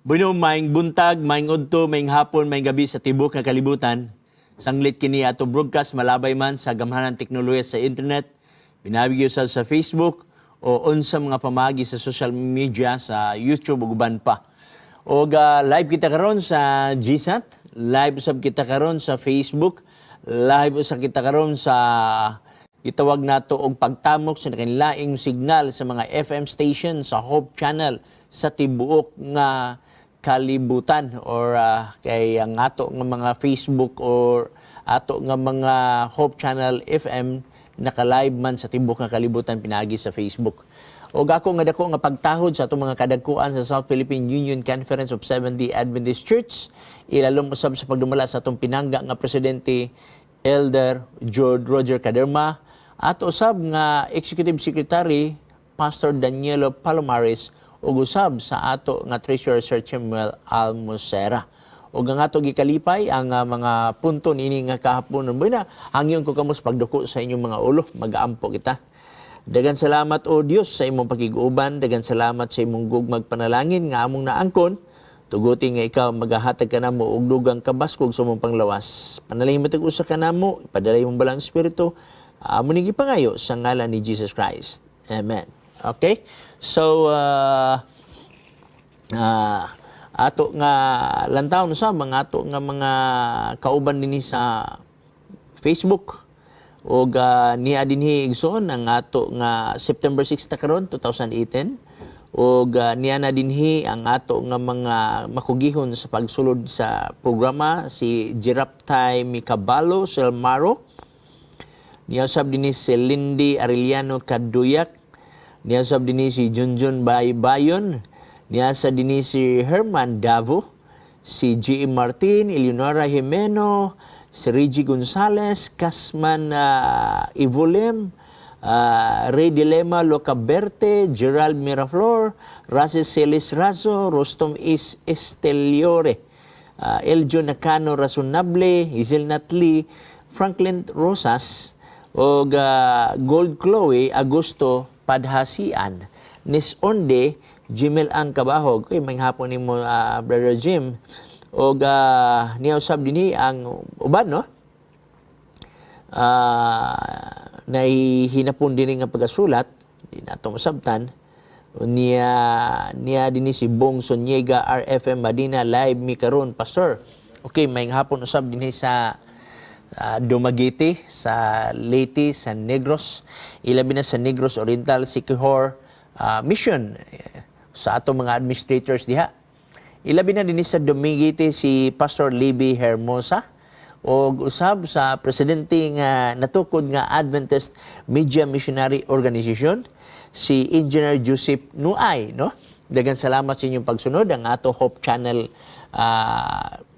Bueno, maayong buntag, maayong udto, maayong hapon, maayong gabi sa tibok nga kalibutan. Sanglit kini ato broadcast malabay man sa gamhanan teknolohiya sa internet, binabigyo sa Facebook o unsa mga pamagi sa social media sa YouTube ug uban pa. Og live kita karon sa GSAT, live usab kita karon sa Facebook, live usab kita karon sa gitawag nato og pagtamok sa laing signal sa mga FM station sa Hope Channel sa tibuok nga kalibutan or kay ang ato nga mga Facebook or ato nga mga Hope Channel FM naka-live man sa tibuok nga kalibutan pinaagi sa Facebook. Og ako nga dako nga pagtahod sa atong mga kadagkuan sa South Philippine Union Conference of Seventh-day Adventist Church, ilalom usab sa pagdumala sa atong pinangga nga presidente, Elder George Roger Caderma, at usab nga Executive Secretary, Pastor Danielo Palomares, ug usab sa ato nga Treasurer, Sir Samuel Almocera. Ug ang ato gikalipay ang mga punto niini nga kahapon. Buena, hangyon ko kamo sa pagduko sa inyong mga ulo, magaampo kita. Dagan salamat, O Dios, sa imong pakig-uban, dagan salamat sa imong gugmag panalangin nga among naangkon. Tuguti nga ikaw magahatag kanamo og dugang kabaskog sa imong panglawas. Panalangin mo usa kanamo, ipadala imong Balaang Espiritu. Amo ning gipangayo sa ngalan ni Jesus Christ. Amen. Okay? So ato nga lantawon sa mga ato nga mga kauban dinhi sa Facebook ug niya dinhi, igsoon, ang ato nga September 6 ta karon 2018 ug niya na dinhi ang ato nga mga makugihon sa pagsulod sa programa, si Jiraptay Mikabalo Selmaro, niya usab dinhi si Lindy Arellano Kaduyak, niya usab dinhi si Junjun Baybayon, niya sa dinhi si Herman Davo, si G.E. Martin, Eleonora Jimeno, si Reggie Gonzalez, Kasman Ivolem, Ray Dilema Locaberte, Gerald Miraflor, Rasis Celis Razo, Rostom Is Esteliore, Eljo Nakano Rasonable, Hazel Natli, Franklin Rosas, og Gold Chloe Agosto Padhasian, Nis Onde, Jimel Ang Kabahog. Okay, maayong hapon nimo, Brother Jim. Og niya usab dinhi ang uban, no? Nahihinapon din nga pagasulat, di nato masabtan. Niya niya dinhi si Bong Soniega RFM Madina, "Live mi karon, Pastor." Okay, maayong hapon usab dinhi sa Dumaguete, sa Leyte, sa Negros, ilabi na sa Negros Oriental Siquijor Mission, sa atong mga administrators diha. Ilabi na dinhi sa Dumaguete si Pastor Libby Hermosa og usab sa presidente nga natukod nga Adventist Media Missionary Organization, si Engineer Joseph Nuay, no? Daghang salamat sa inyong pagsunod. Ang ato Hope Channel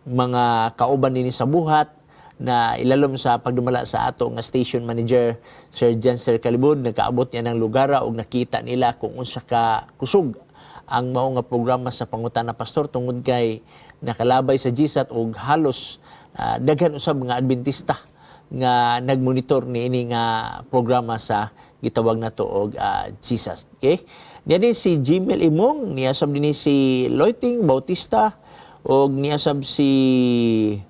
mga kauban dinhi sa buhat na ilalom sa pagdumala sa ato nga station manager, Sir Jenser Calibud, nagkaabot niya ng lugar ug nakita nila kung unsa ka kusog ang mao nga programa sa Pangutana Pastor tungod kay nakalabay sa GSAT ug halos daghan usab mga Adventista nga nagmonitor niini nga programa sa gitawag nato og GSAT. Okay? Niya din si Jimel Imong, niya sab dinhi si Loiting Bautista ug niya sab si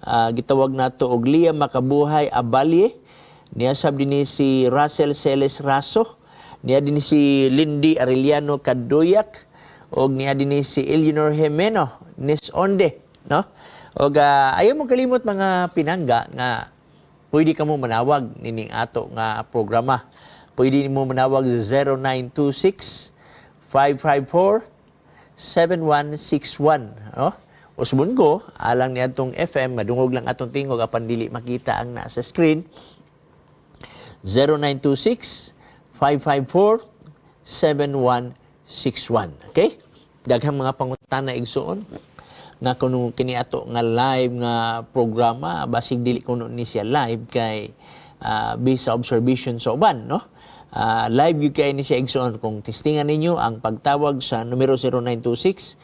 gitawag nato og Lia Makabuhay Abalye. Niya sab dinhi si Russell Celes Raso. Niya din si Lindy Arellano Kaduyak og niya din si Eleanor Jimeno Nis Onde, no? Og ayaw mo kalimot, mga pinangga, nga pwede ka mo manawag nining ato nga programa. Pwede mo manawag sa 0926 554 7161, no? Usbon ko alang ni atong FM, madungog lang atong tingog apan dili makita ang nasa screen. 0926 554 7161. Okay? Daghang mga pangutana, igsuon, nga kuno kini ato nga live nga programa, basig dili kuno ni siya live kay based sa observation sa uban, no? Live gyud kay ni siya, igsuon, kung testingan ninyo ang pagtawag sa numero 0926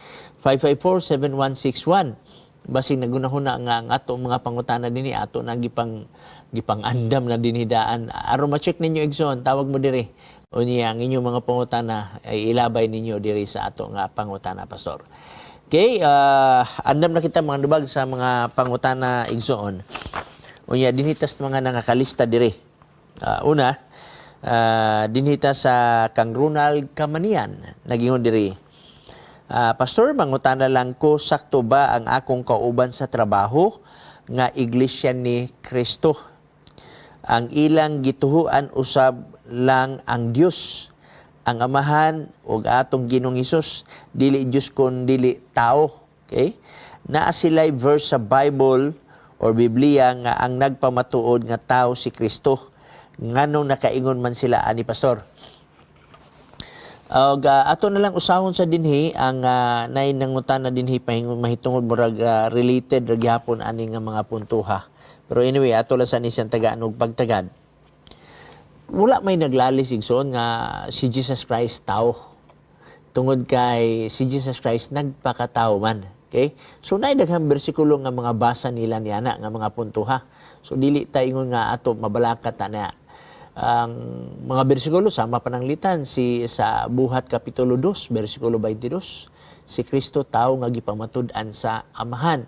554 7161. Basig nagunahuna nga ang ato mga pangutana dinhi ato na gipang gipang andam na dinhi daan aron ma-check ninyo, igsoon. Tawag mo diri unya ang inyong mga pangutana ay ilabay ninyo diri sa ato nga Pangutana Pastor. Okay, andam na kita, mga nubag, sa mga pangutana, igsoon. Unya dinhi ta sa mga nangakalista dire. Una, dinhi ta sa kang Ronald Kamanian, nagingon diri. "Pastor, mangutana lang ko, sakto ba ang akong kauban sa trabaho nga Iglesia ni Kristo? Ang ilang gituhuan usab lang ang Dios, ang Amahan ug atong Ginoong Hesus, dili Dios kon dili tao." Okay? Naa sila'y verse sa Bible or Biblia nga ang nagpamatuod nga tao si Kristo? Nganong nakaingon man sila ani, Pastor? Og ato na lang usahon sa dinhi ang nay nangutana dinhi pahingon mahitungod murag related ra gihapon ani nga mga puntuha. Pero anyway, ato lang sa ni siyang tagaan og pagtagad. Wala may naglalis, igsoon, nga si Jesus Christ tao. Tungod kay si Jesus Christ nagpakatao man. Okay? So naay daghang bersikulo nga mga basa nila niana nga mga puntuha. So dili ta ingon nga ato mabalakat ta na ang mga bersikulo, sama pananglitan si sa Buhat kapitulo 2 bersikulo 22, si Kristo tao nga gipamatud-an sa Amahan.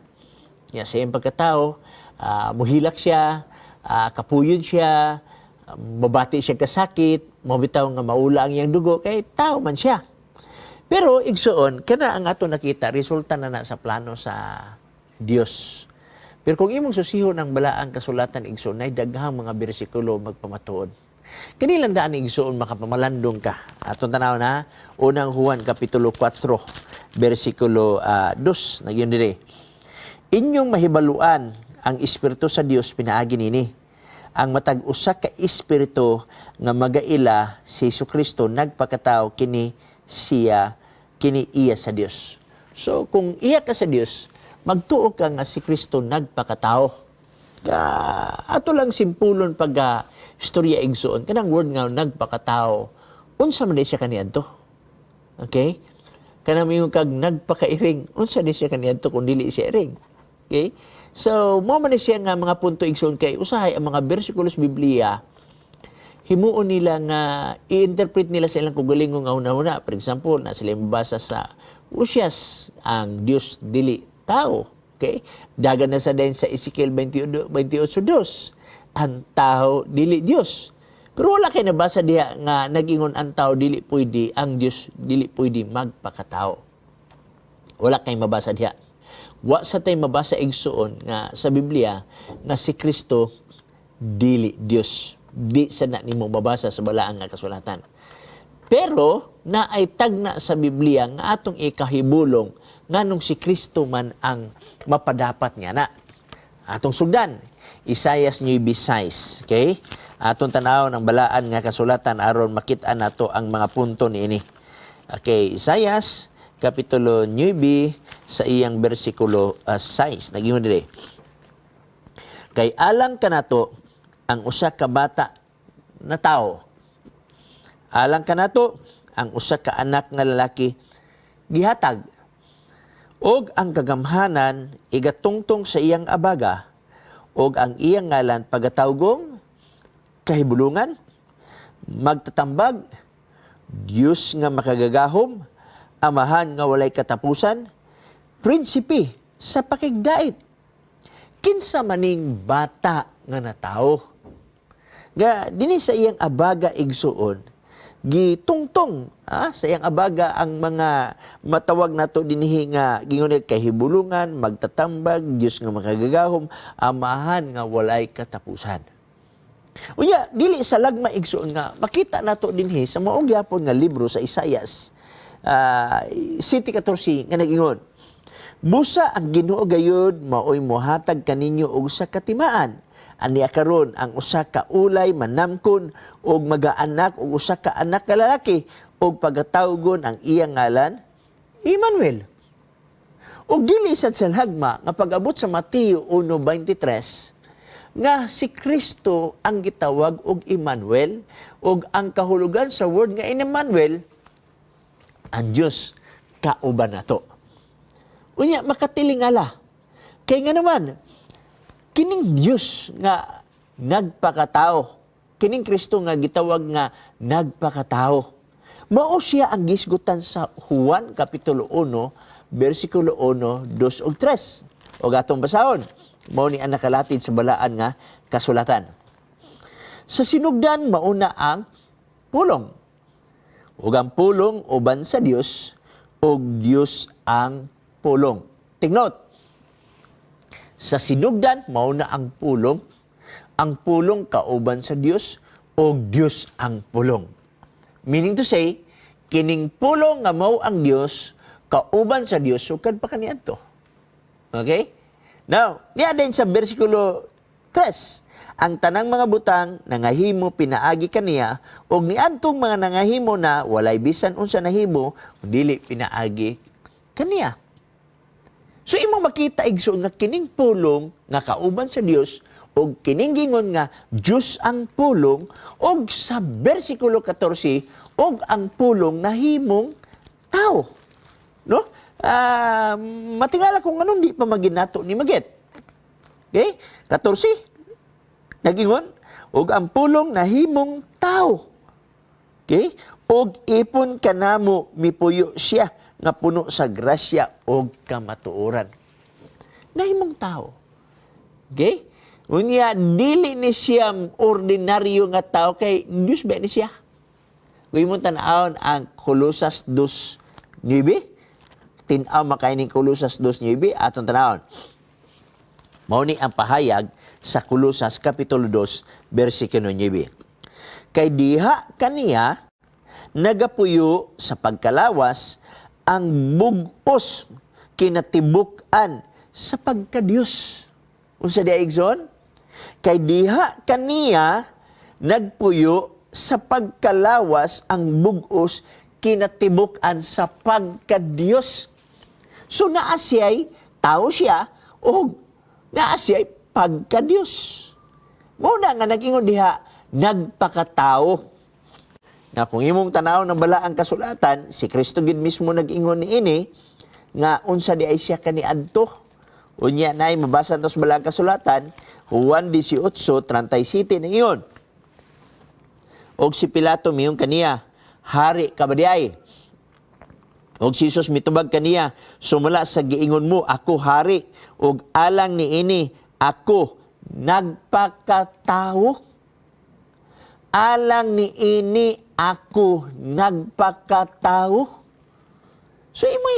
Ya, sa iyang pagkatao, muhilak siya, kapuyod siya, mabati siya kasakit, mabitaw nga maula ang iyang dugo kay tao man siya. Pero igsoon, kana ang ato nakita, resulta na na sa plano sa Dios. Pero kung imong susihon ang balaang kasulatan, igsoon, ay daghang mga bersikulo magpamatuod. Kani lang daan, igsoon, makapamalandong ka. Atong tanaw na, Unang Juan kapitulo 4, bersikulo 2, nagyun dire. "Inyong mahibaluan ang espiritu sa Dios pinaagi nini. Ang matag usa ka espiritu nga magaila si Kristo nagpakatao, kini siya kini iya sa Dios." So kung iya ka sa Dios, magtuo ka nga si Kristo nagpakatao. Ka ato lang simpulon pagka istorya, igsoon, kanang word nga nagpakatao, unsa man di siya kaniadto? Okay? Kanang mingon kag nagpakairing, unsa di siya kaniadto kung dili siya iring? Okay? So, mo man ni siya nga mga punto, igsoon, kay usahay ang mga bersikulo sa Biblia himuon nila nga i-interpret nila sa ilang kaugalingon nga hunahuna. For example, na sila mabasa sa Osias, ang Dios dili tao. Okay? Dagan na sa din sa Ezekiel 28 28:2, ang tao dili Dios. Pero wala kay nabasa diha nga nagingon ang tao dili pwede, ang Dios dili pwede magpakatao. Wala kay mabasa diha. Wa sa tay mabasa, igsoon, nga sa Biblia nga si Kristo dili Dios. Di sa na nimo mabasa sa balaan nga kasulatan. Pero naay tagna sa Biblia nga atong ikahibulong nganong si Kristo man ang mapadapat niya na. Atong sugdan, Isaias 9:6. Okay? Atong tanaw ng balaan nga kasulatan aron makita nato ang mga punto niini. Okay, Isaias kapitulo 9 sa iyang bersikulo 6. Nagingon dire. "Kay alang kanato ang usa ka bata na tao. Alang kanato ang usa ka anak nga lalaki gihatag. Og ang kagamhanan igatungtong sa iyang abaga, og ang iyang ngalan pagatawgong Kahibulungan, Magtatambag, Dios nga Makagagahom, Amahan nga Walay Katapusan, Prinsipe sa Pakigdait." Kinsa maning bata nga natao? Nga dinhi sa iyang abaga, igsuon, gitungtong sa iyang abaga ang mga matawag nato dinhi nga gingon Kahibulungan, Magtatambag, Dios nga Makagagahom, Amahan nga Walay Katapusan. Unya, dili sa lagma, igsuon, nga makita nato dinhi sa mao gyapon nga libro sa Isaias 7:14 nga nag-ingon, "Busa ang Ginoo gayud maoy mohatag kaninyo og usa ka timaan. Ania karon ang usa ka ulay manamkon og magaanak og usa ka anak ka lalaki og pagatawgon ang iyang ngalan Emmanuel." Og dili sad sa lagma nga pag-abot sa Mateo 1:23 nga si Kristo ang gitawag og Emmanuel, og ang kahulugan sa word nga Emmanuel, ang Dios kauban nato. Unya makatilingala. Kay nga naman kining Dios nga nagpakatao, kining Kristo nga gitawag nga nagpakatao. Mao siya ang gisgutan sa Juan Kapitulo 1, versikulo 1, 2 ug 3. O atong basahon. Mao ni ang nakalatid sa balaan nga kasulatan. Sa sinugdan mauna ang pulong. Ug ang pulong uban sa Dios, ug Dios ang pulong. Take note. Sa sinugdan mauna ang pulong kauban sa Dios, ug Dios ang pulong. Meaning to say, kining pulong nga mao ang Dios, kauban sa Dios sukad pa kaniadto. Okay? Now, niya din sa versikulo 3, ang tanang mga butang nangahimo pinaagi kaniya, ug niadtong mga nangahimo na walay bisan unsa nahimo dili pinaagi kaniya. So imong makita, igsoon, nga kining pulong nga kauban sa Dios ug kining gingon nga Dios ang pulong, ug sa bersikulo 14, ug ang pulong nahimong tao. No? Ah, matingala kung anong di pa maginato ni ma-get. Okay? 14. Nagingon, ug ang pulong nahimong tao. Okay? Og ipon kanamo mipuyo siya nga puno sa grasya og kamatuoran. Nahimong tao. Okay? Unya, dili ni siya ordinaryo nga tao kay Diyos ba ni siya? Kung imong tan-awon ang Colosas 2:9, tin-aw makay ning Colosas 2:9, atong tan-awon. Mao ni ang pahayag sa Colosas Kapitulo 2, versikulo 9. Kay diha kaniya nagapuyo sa pagkalawas ang bug-os kinatibuk-an sa pagkadiyos. Unsa di, igsoon? Kay diha kaniya nagpuyo sa pagkalawas ang bug-os kinatibuk-an sa pagkadiyos. So naa siya'y tao siya o naa siya'y pagkadiyos. Mao na nga nag-ingon diha nagpakatao. Na kung imong tanaw ng balaang kasulatan, si Kristo gid mismo nag-ingon niini nga unsa di ay siya kaniadto. Unya na ay mabasa to sa balaang kasulatan, Juan 18:37 na ingon. Og si Pilato miingon kaniya, "Hari ka ba di ay?" Og si Jesus mitubag kaniya, "Sumala sa giingon mo, ako hari, ug alang niini ako nagpakatawo." Alang niini ako nagpakatawo. So imo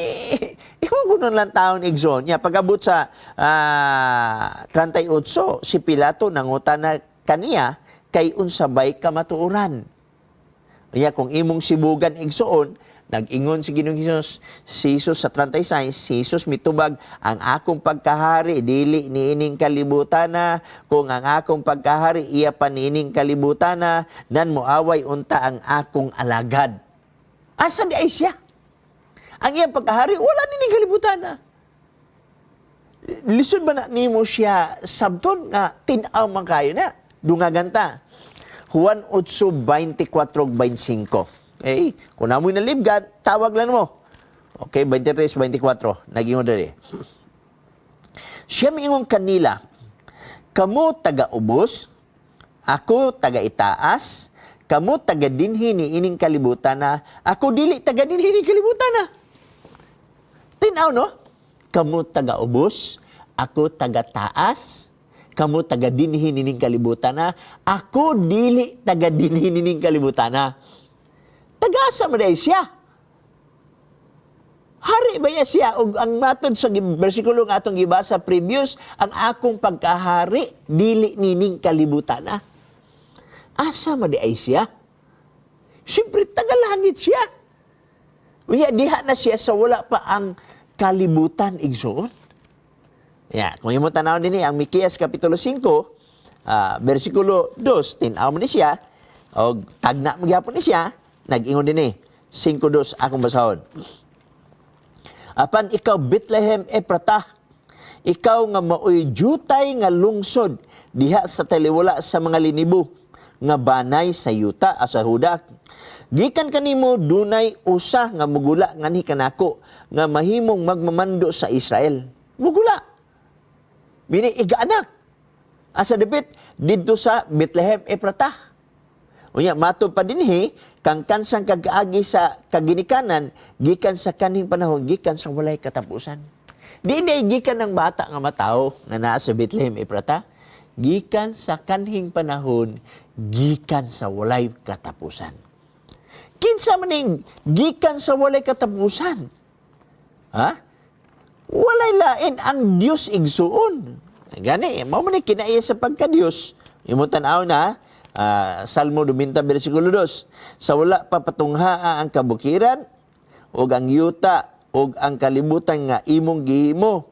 imo kunon lang taon, igsoon niya pag-abot sa 38, si Pilato nangutana kaniya kay unsa bay kamatuoran. Kaya kung imong sibugan, igsoon, nag-ingon si Ginoong Hesus, si Jesus sa 36, si Jesus mitubag, "Ang akong pagkahari dili niining kalibutana. Kung ang akong pagkahari iya pa niining kalibutana, nan moaway unta ang akong alagad." Asa di ay siya? Ang iyang pagkahari wala niining kalibutana. Lisod ba na nimo siya sabton nga tin-aw man kayo na? Dungagan ta. Juan 8, 24, 25. Okay? Kung naa moy nalibgan, tawag lang mo. Okay, 23, 24. Nag-ingon dali. Siya miingon kanila, "Kamo taga-ubos, ako taga-itaas, kamo taga dinhi ni ining kalibutan na, ako dili taga dinhi ni kalibutan na." Tinaw, no? Kamo taga-ubos, ako taga-taas, kamo taga dinhi nining kalibutan na, ako dili taga dinhi nining kalibutan na. Tagasa man diay siya? Hari ba ya siya? Og ang matod sa bersikulo nga atong gibasa previous, ang akong pagkahari dili nining kalibutan na. Asa man di ay siya? Siyempre, taga-langit siya. Unya, diha na siya sa wala pa ang kalibutan, igsoon. Ya, kung imo tanaw dinhi ang Miqueas Kapitulo 5, versikulo 2, tin-aw mo ni siya, og tagna mo gyapon ni siya, nag-ingon dinhi, 5:2 akong basahon. Apan ikaw, Bethlehem Epratah, ikaw nga maoy jutay nga lungsod diha sa taliwala sa mga linibo nga banay sa yuta sa Huda. Gikan kanimo dunay usa nga mugula nganhi kanako nga mahimong magmamando sa Israel. Mugula. Bini igaanak. Asa dapit didto sa Bethlehem Epratah. Unya matud pa dinhi, kangkansang kagaagi sa kaginikanan gikan sa kanhing panahon, gikan sa walay katapusan. Di na gikan ng bata nga matawo nga naa sa Bethlehem Eprata, gikan sa kanhing panahon, gikan sa walay katapusan. Kinsa man ning gikan sa walay katapusan? Ha? Walay lain ang Dios, igsuon. Gani, mao man ni kinaiya sa pagka-Dios. Imong tan-aw na, Salmo 90 versikulo 2. Sa wala pa patunghaa ang kabukiran ug ang yuta ug ang kalibutan nga imong gihimo,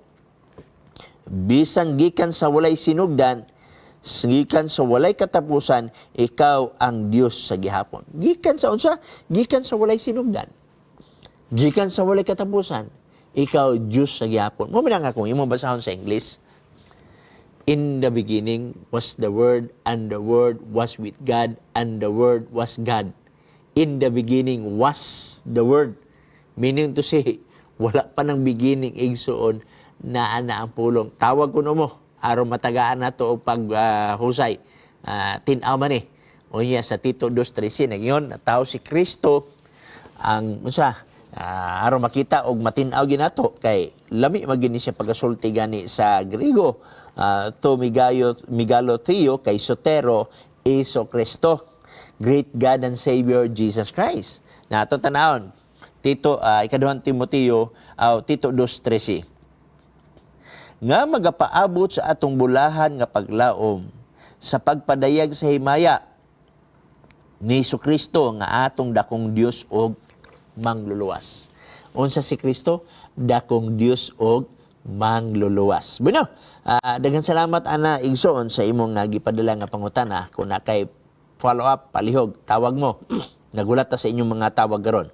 bisan gikan sa walay sinugdan, gikan sa walay katapusan, ikaw ang Dios sa gihapon. Gikan sa unsa? Gikan sa walay sinugdan. Gikan sa walay katapusan, ikaw Dios sa gihapon. Mao man nga kung imong basahon sa English, "In the beginning was the Word, and the Word was with God, and the Word was God." In the beginning was the Word. Meaning to say, wala pa ng beginning, igsuon, naa na ang pulong. Tawag ko no mo, aron matagaan na to og paghusay. Tin-aw man eh. Unya sa Tito 2.13, nagyon, natawo si Kristo, ang unsa aron makita og matin-aw ginato kay lami man gyud ni siya pagasulti gani sa Griego, to megayo megalo theo kai sotero Iso Kristo, great God and Savior Jesus Christ. Na ato tanawon Tito, ikaduhang Timoteo, Tito 2.13, nga magapaabot sa atong bulahan nga paglaom sa pagpadayag sa himaya ni Kristo nga atong dakong Dios og mangluluwas. Unsa si Kristo? Dakong Dios og mangluluwas. Bueno, daghan salamat ana, igsoon, sa imong nga gipadala nga pangutana. Kung naa kay follow up, palihog, tawag mo. Nagulat ta sa inyong mga tawag karon.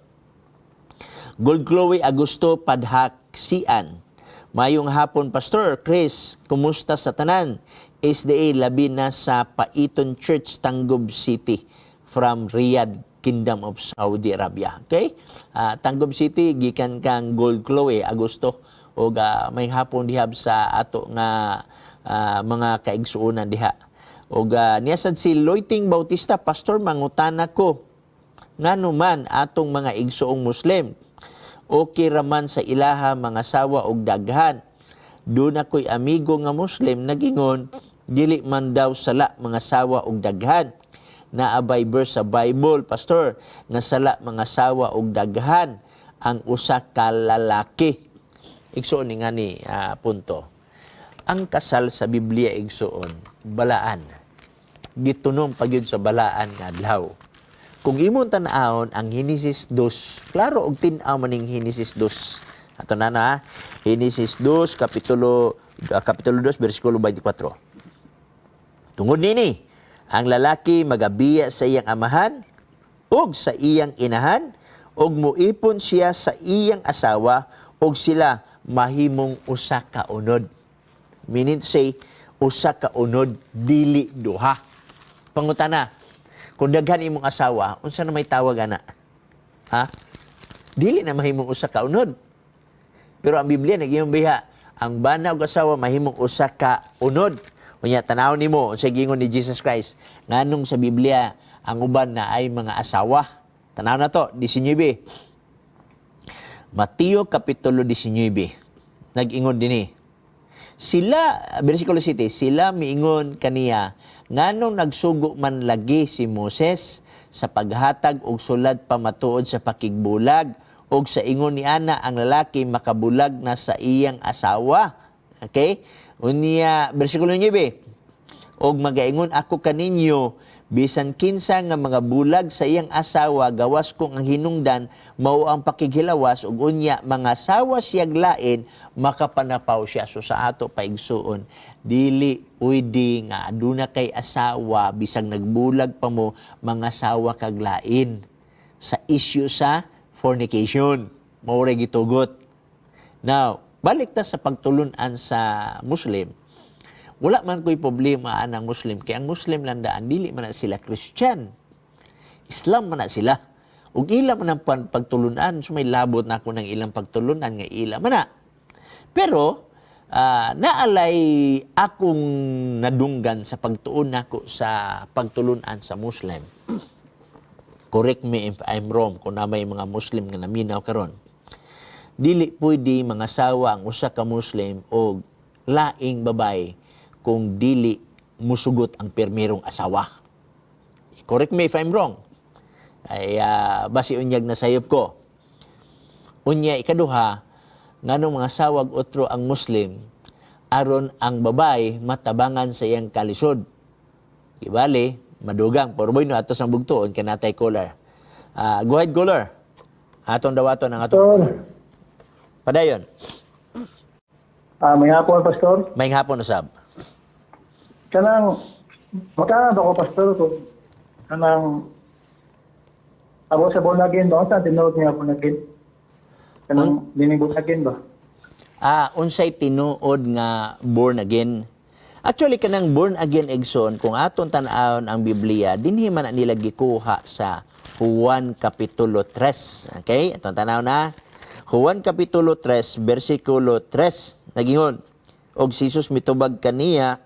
Gold Chloe Agusto Padhaksian. Mayong hapon, Pastor Chris, kumusta sa tanan? SDA labi na sa Paiton Church, Tangub City, from Riyadh, Kingdom of Saudi Arabia. Okay? Tangub City gikan kang Gold Chloe Agusto ug may hapon dihab sa ato nga mga kaigsuonan diha. Ug niya sad si Loiting Bautista, "Pastor, mangutana ko, ngano man atong mga igsuong Muslim okay raman sa ilaha mangasawa og daghan? Duna ko'y amigo nga Muslim nagingon dili man daw sala mangasawa og daghan. Naa bay verse sa Bible, Pastor, nga sala mangasawa og daghan ang usa ka lalaki?" Igsuon ni nga ni punto. Ang kasal sa Biblia, igsuon, balaan. Gitunom pa gyud sa balaan nga adlaw. Kung imong tan-awon ang Henesis 2, klaro og tin-aw maning Henesis 2. Ato na na, Henesis 2 kapitulo 2 bersikulo 24. Tungod nini, ang lalaki magabiya sa iyang amahan ug sa iyang inahan ug muipon siya sa iyang asawa ug sila mahimong usa ka unod. Meaning to say, usa ka unod, dili duha. Pangutana, kung daghan imong asawa, unsa na may tawag ana? Ha? Dili na mahimong usa ka unod. Pero ang Biblia nag-ingon biha, ang bana ug asawa mahimong usa ka unod. Unya tanaw nimo unsay giingon ni Jesus Christ nganong sa Biblia ang uban na ay mga asawa. Tanaw na to, 19. Mateo kapitulo 19. Nag-ingon dinhi. Sila, versikulo 7, sila miingon kaniya, "Nganong nagsugo man lagi si Moses sa paghatag og sulad pamatuod sa pakigbulag og sa ingon ni ana ang lalaki makabulag na sa iyang asawa?" Okay? Unya, versikulo 9, "Og magaingon ako kaninyo, bisan kinsa nga mangabulag sa iyang asawa gawas kung ang hinungdan mao ang pakighilawas ug unya mangasawa siyag lain, makapanapaw siya." So sa ato pa, igsuon, dili pwede nga aduna kay asawa, bisag nagbulag pa mo, mangasawa kag lain sa issue sa fornication. Mao ray gitugot. Now, balik ta sa pagtulunan sa Muslim. Wala man ko'y problema anang Muslim kay ang Muslim lang daan dili man na sila Christian. Islam man na sila. Ug ila man ang pagtulunan, so may labot na ako ng ilang pagtulunan nga ila man na. Pero naalay akong nadunggan sa pagtuon nako sa pagtulunan sa Muslim. Correct me if I'm wrong kung na may mga Muslim nga naminaw karon. Dili pwede mangasawa ang usa ka Muslim og laing babae kung dili musugot ang permirong asawa. Correct me if I'm wrong. Ay basi unyag na sayop ko. Unya ikaduha, nganong mangasawag otro ang Muslim? Aron ang babae matabangan sa iyang kalisod. Ibali, madugang. Pero boy, no, ato sang bugtuon, kanatay caller. Go ahead, caller. Atong dawaton ang atong Pastor. Caller. Padayon. Maayong hapon, Pastor. Maayong hapon usab. Kanang, magkano ba ko, Pastor, kung kanang, abo sa born again ba? Sa tinuod niya born again? Kanang, dining born again ba? Unsay tinuod nga born again? Actually, kanang born again, igsoon, kung aton tan-awon ang Biblia, dinhi man na nila gikuha sa Juan Kapitulo 3. Okay? Atong tan-aw na. Juan Kapitulo 3, versikulo 3. Nagingon, "Og si Jesus mitubag kaniya,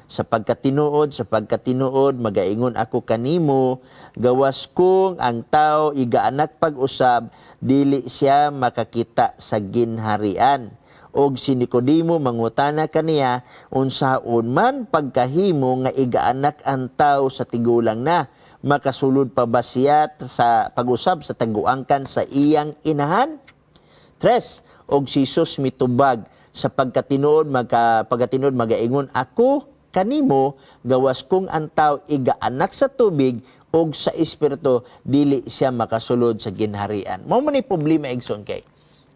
sa pagkatinuod, magaingon ako kanimo, gawas kung ang tao igaanak pag-usab, dili siya makakita sa ginharian." Og si Nicodemo mangutana kaniya, "Unsaon man pagkahimo nga igaanak ang tao sa tigulang na? Makasulod pa ba siya sa pag-usab sa taguangkan sa iyang inahan?" Tres, og si Jesus mitubag, "Sa pagkatinuod, pagkatinuod magaingon ako kanimo, gawas kung ang tao igaanak sa tubig og sa espiritu, dili siya makasulod sa ginharian." Mao man ni problema, igsoon, kay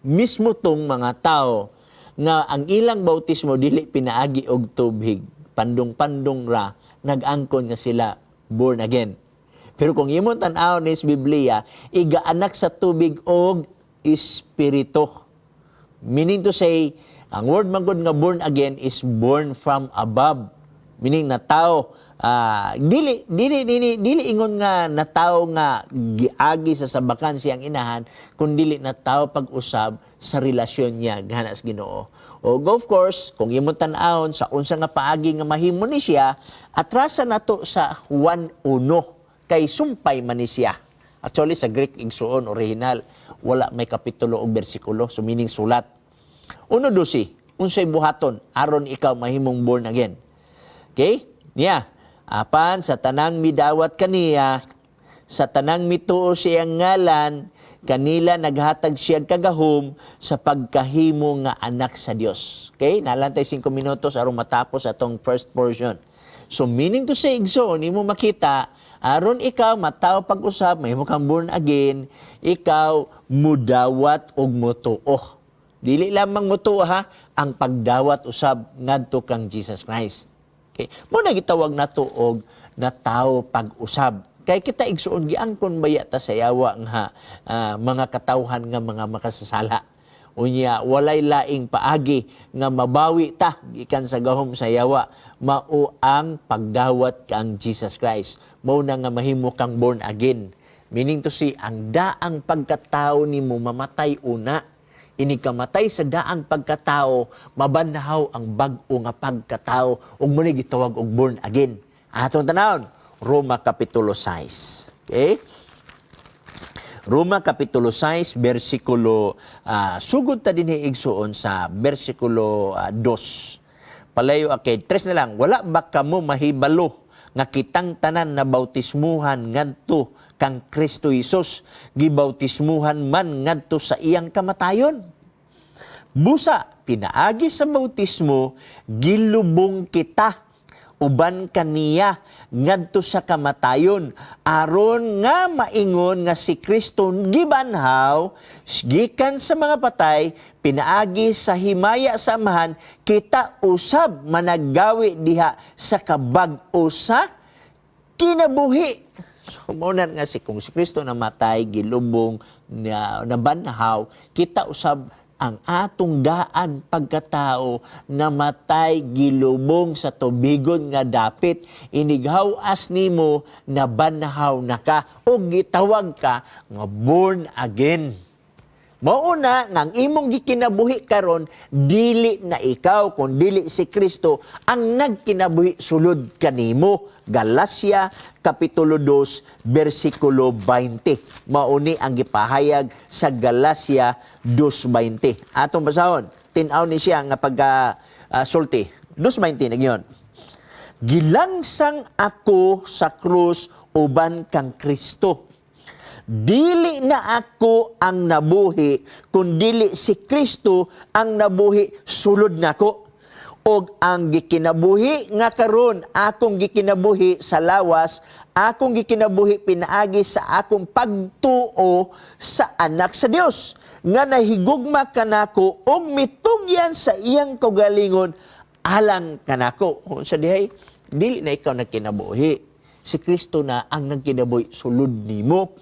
mismo tong mga tao nga ang ilang bautismo dili pinaagi og tubig, pandong-pandong ra, nag-angkon nga sila born again. Pero kung imong tan-awon is Biblia, igaanak sa tubig og espiritu. Meaning to say, ang word man gud nga born again is born from above. Meaning na tao, dili dili dili dili ingon nga na tao nga giagi sa sabakan siyang inahan, kun dili na tao pag-usab sa relasyon niya gana sa Ginoo. O of course, kung imong tan-awon sa unsa nga paagi nga mahimo ni siya, atrasa nato sa Juan 1 kay sumpay man ni siya. Actually, sa Greek, igsuon, original, wala may kapitulo o bersikulo, so meaning sulat. 1:12, unsay buhaton aron ikaw mahimong born again? Okay? Niya, "Apan sa tanang midawat kaniya, sa tanang mituo siyang ngalan, kanila naghatag siya kagahom sa pagkahimo nga anak sa Dios." Okay? Nalantay 5 minutos aron matapos atong first portion. So meaning to say, igsoon, imo makita, aron ikaw matawo pag-usab, mahimo kang born again, ikaw mudawat og mutuo. Dili lamang mutuo ha, ang pagdawat usab ngadto kang Jesus Christ. Okay? Mao na gitawag nato og natawo pag-usab. Kay kita, igsuon, giangkon baya ta sa yawa nga mga katawhan nga mga makasasala. Unya walay laing paagi nga mabawi ta gikan sa gahom sa yawa, mao ang pagdawat kang Jesus Christ. Mao na nga mahimo kang born again. Meaning to say, ang daang pagkatao nimo mamatay una. Inig kamatay sa daang pagkatao, mabanhaw ang bag-o nga pagkatao ug mao ni gitawag og born again. Atong tanawon, Roma Kapitulo 6. Okay? Roma Kapitulo 6, versikulo sugod ta dinhi, igsuon, sa versikulo 2. Palayo akay 3 na lang. "Wala ba kamo mahibalo nga kitang tanan na bautismuhan ngadto kang Kristo Hesus gibautismuhan man ngadto sa iyang kamatayon? Busa pinaagi sa bautismo gilubong kita uban kaniya ngadto sa kamatayon, aron nga maingon nga si Kristo gibanhaw gikan sa mga patay pinaagi sa himaya sa Amahan, kita usab managgawi diha sa kabag-o sa kinabuhi." So mao na nga si kung si Kristo namatay, gilubong, na nabanhaw, kita usab ang atong daan pagkatao namatay, gilubong sa tubigon nga dapit. Inighaw-as nimo, nabanhaw na ka o gitawag ka nga born again. Mao na nga ang imong gikinabuhi karon, dili na ikaw kun dili si Kristo ang nagkinabuhi sulod kanimo. Galacia kapitulo 2 bersikulo 20. Mao ni ang gipahayag sa Galacia 2:20. Atong basahon, tin-aw ni siya nga pagka sulti. 2:20 nagyon. Gilangsang ako sa krus uban kang Kristo. Dili na ako ang nabuhi, kundili si Kristo ang nabuhi sulod nako. Og ang gikinabuhi nga karon akong gikinabuhi sa lawas, akong gikinabuhi pinaagi sa akong pagtuo sa Anak sa Dios nga nahigugma kanako og mitugyan sa iyang kaugalingon alang kanako. Sa dihay, dili na ikaw nagkinabuhi. Si Kristo na ang nagkinabuhi sulod nimo.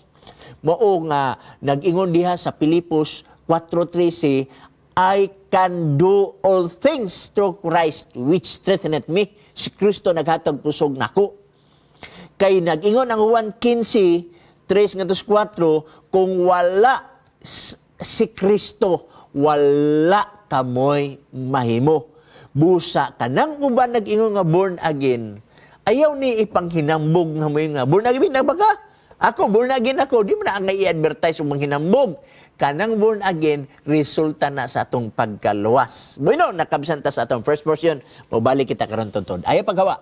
Mao nga nag-ingon diha sa Pilipos 4:13, "I can do all things through Christ which strengtheneth me." Si Kristo naghatag kusog nako. Kay nag-ingon ang Juan 15:3 ngadto 4, kung wala si Kristo, wala kamoy mahimo. Busa kanang uban nag-ingon nga born again, ayaw ni ipanghinambog nga moy nga born again na ba ka? Ako, born again ako. Di mo na ang i-advertise og manghinambog. Kanang born again, resulta na sa atong pagkaluwas. Bueno, nakabsan ta sa atong first portion. Mubalik kita karon tuntod. Ayaw paghawa.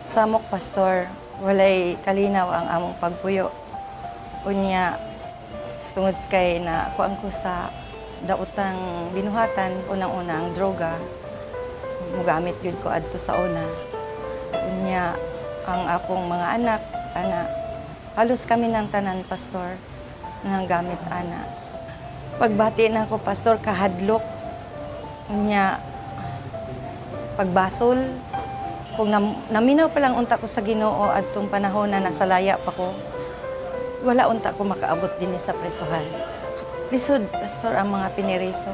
Samok, Pastor, walay kalinaw ang among pagpuyo. Unya, tungod kay na kuan ko sa daotang binuhatan, unang-una ang droga, mugamit yun ko adto sa una. Unya, ang akong mga anak, ana, halos kami ng tanan, Pastor, nang gamit ana. Pagbati na ako, Pastor, kahadlok. Unya, pagbasol, kung naminaw pa lang unta ko sa Ginoo adtong panahon na nasa laya pa ko, wala unta ko makaabot din sa presohan. Lisod, Pastor, ang mga piniriso.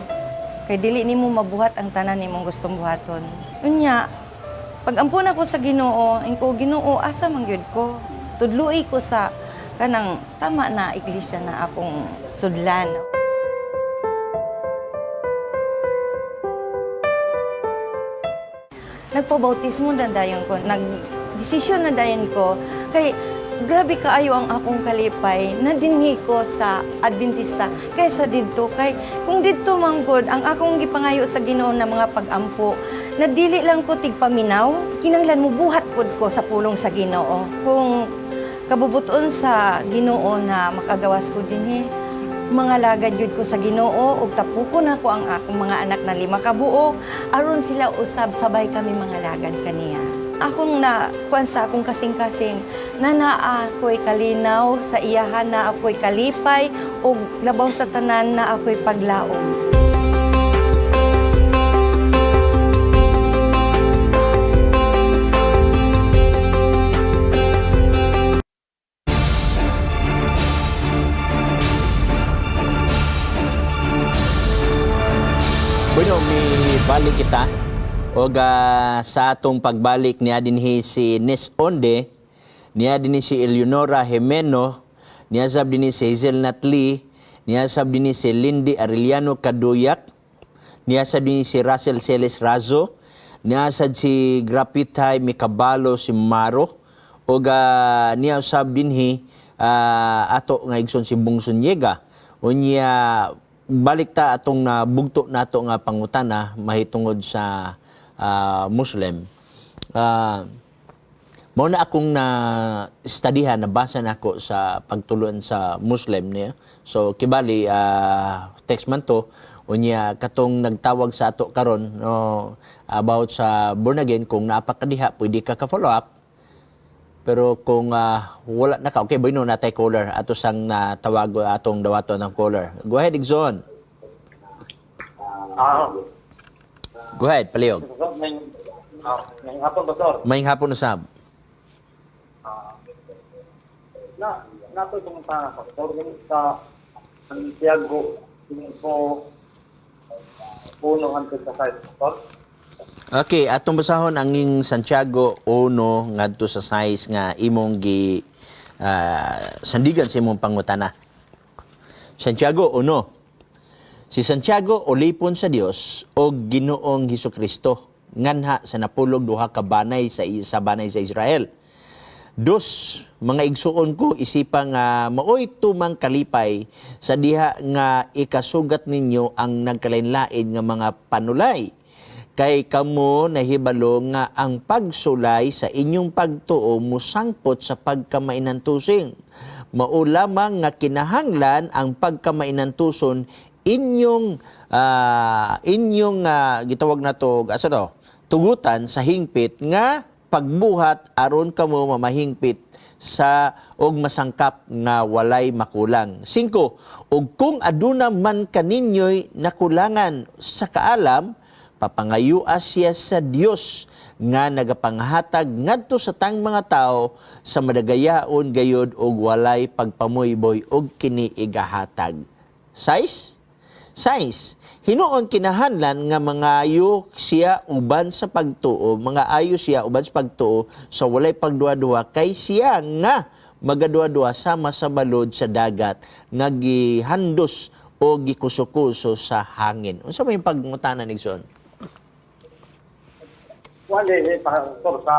Kay dili nimo mabuhat ang tanan nimong gustong buhaton. Unya, pag ampun ako sa Ginoo, ingko, "Ginoo, asa man gyud ko? Tudloi ko sa kanang tama na iglesia na akong sudlan." Nagpabautismo na dayon ko, nagdesisyon na dayon ko, kay grabe kaayo ang akong kalipay na dinhi ko sa Adventista kaysa didto. Kay kung didto man gud, ang akong gipangayo sa Ginoo na mga pag-ampo, na dili lang ko tigpaminaw, kinahanglan mo buhat pud ko sa pulong sa Ginoo. Kung kabubuton sa Ginoo na makagawas ko dinhi, mga lagad yun ko sa Ginoo ug tapukon ako ang akong mga anak na 5 ka buok aron sila usab sabay kami mga lagad kaniya. Akong na kuan sa akong kasing-kasing na naa ako'y kalinaw sa iyahan, na ako'y kalipay ug labaw sa tanan na ako'y paglaom. Bueno, may balik kita. Og sa atong pagbalik niya dinhi si Nis Onde, niya dinhi si Eleonora Jimeno, niya sab dinhi si Hazel Natli, niya sab dinhi si Lindy Arellano Kaduyak, niya sab dinhi si Russell Celes Razo, niya sad si Grapitay Mikabalo si Maro, og niya sab dinhi ato nga igsoon si Bong Sunyega. Unya balik ta atong nabugto nato nga pangutana mahitungod sa Muslim. Mao na akong na studyhan, nabasa nako sa pagtuluan sa Muslim niya. So kibali text man to, unya katong nagtawag sa ato karon, no, about sa born again, kung naa pa ka diha pwede ka ka follow up. Pero kung wala na ka, okay, bueno, natay caller. Ato sang tawag atong dawaton ng caller. Go ahead, Igsoon. Go ahead, palihog. Pastor, may hapon, Pastor. Maayong hapon usab. Na, nato itong tanga, Pastor, sa Santiago, 5:1 hangtod sa 5, Pastor. Okay, atong basahon ang ing Santiago 1 ngadto sa 6 nga imong gi sandigan sa imong pangutana. Santiago 1. Si Santiago ulipon sa Dios o Ginoong Hesukristo nganha sa napulog duha ka banay sa banay sa Israel. Dos, mga igsuon ko, isipa nga maoy tumang kalipay sa diha nga ikasugat ninyo ang nagkalain-lain nga mga panulay. Kay kamo nahibalo nga ang pagsulay sa inyong pagtuo musangpot sa pagkamainantusing. Mao lamang nga kinahanglan ang pagkamainantuson inyong inyong gitawag na to, asa to, tugutan sa hingpit nga pagbuhat aron kamo mamahingpit sa og masangkap nga walay makulang. Singko, og kung aduna man kaninyo'y nakulangan sa kaalam, papangayua siya sa Dios nga nagapanghatag ngadto sa tang mga tao sa madagayaon gayod og walay pagpamuyboy og kini igahatag. 6. 6. Hinuon kinahanglan nga mangayo siya uban sa pagtuo, mga ayo siya uban sa pagtuo sa walay pagduha-duha, kay siya nga magaduha-duha sama sa balod sa dagat nga gihandos o gikuso-kuso sa hangin. Unsa may pagngutana ni Igsoon? Wala eh, Pastor, sa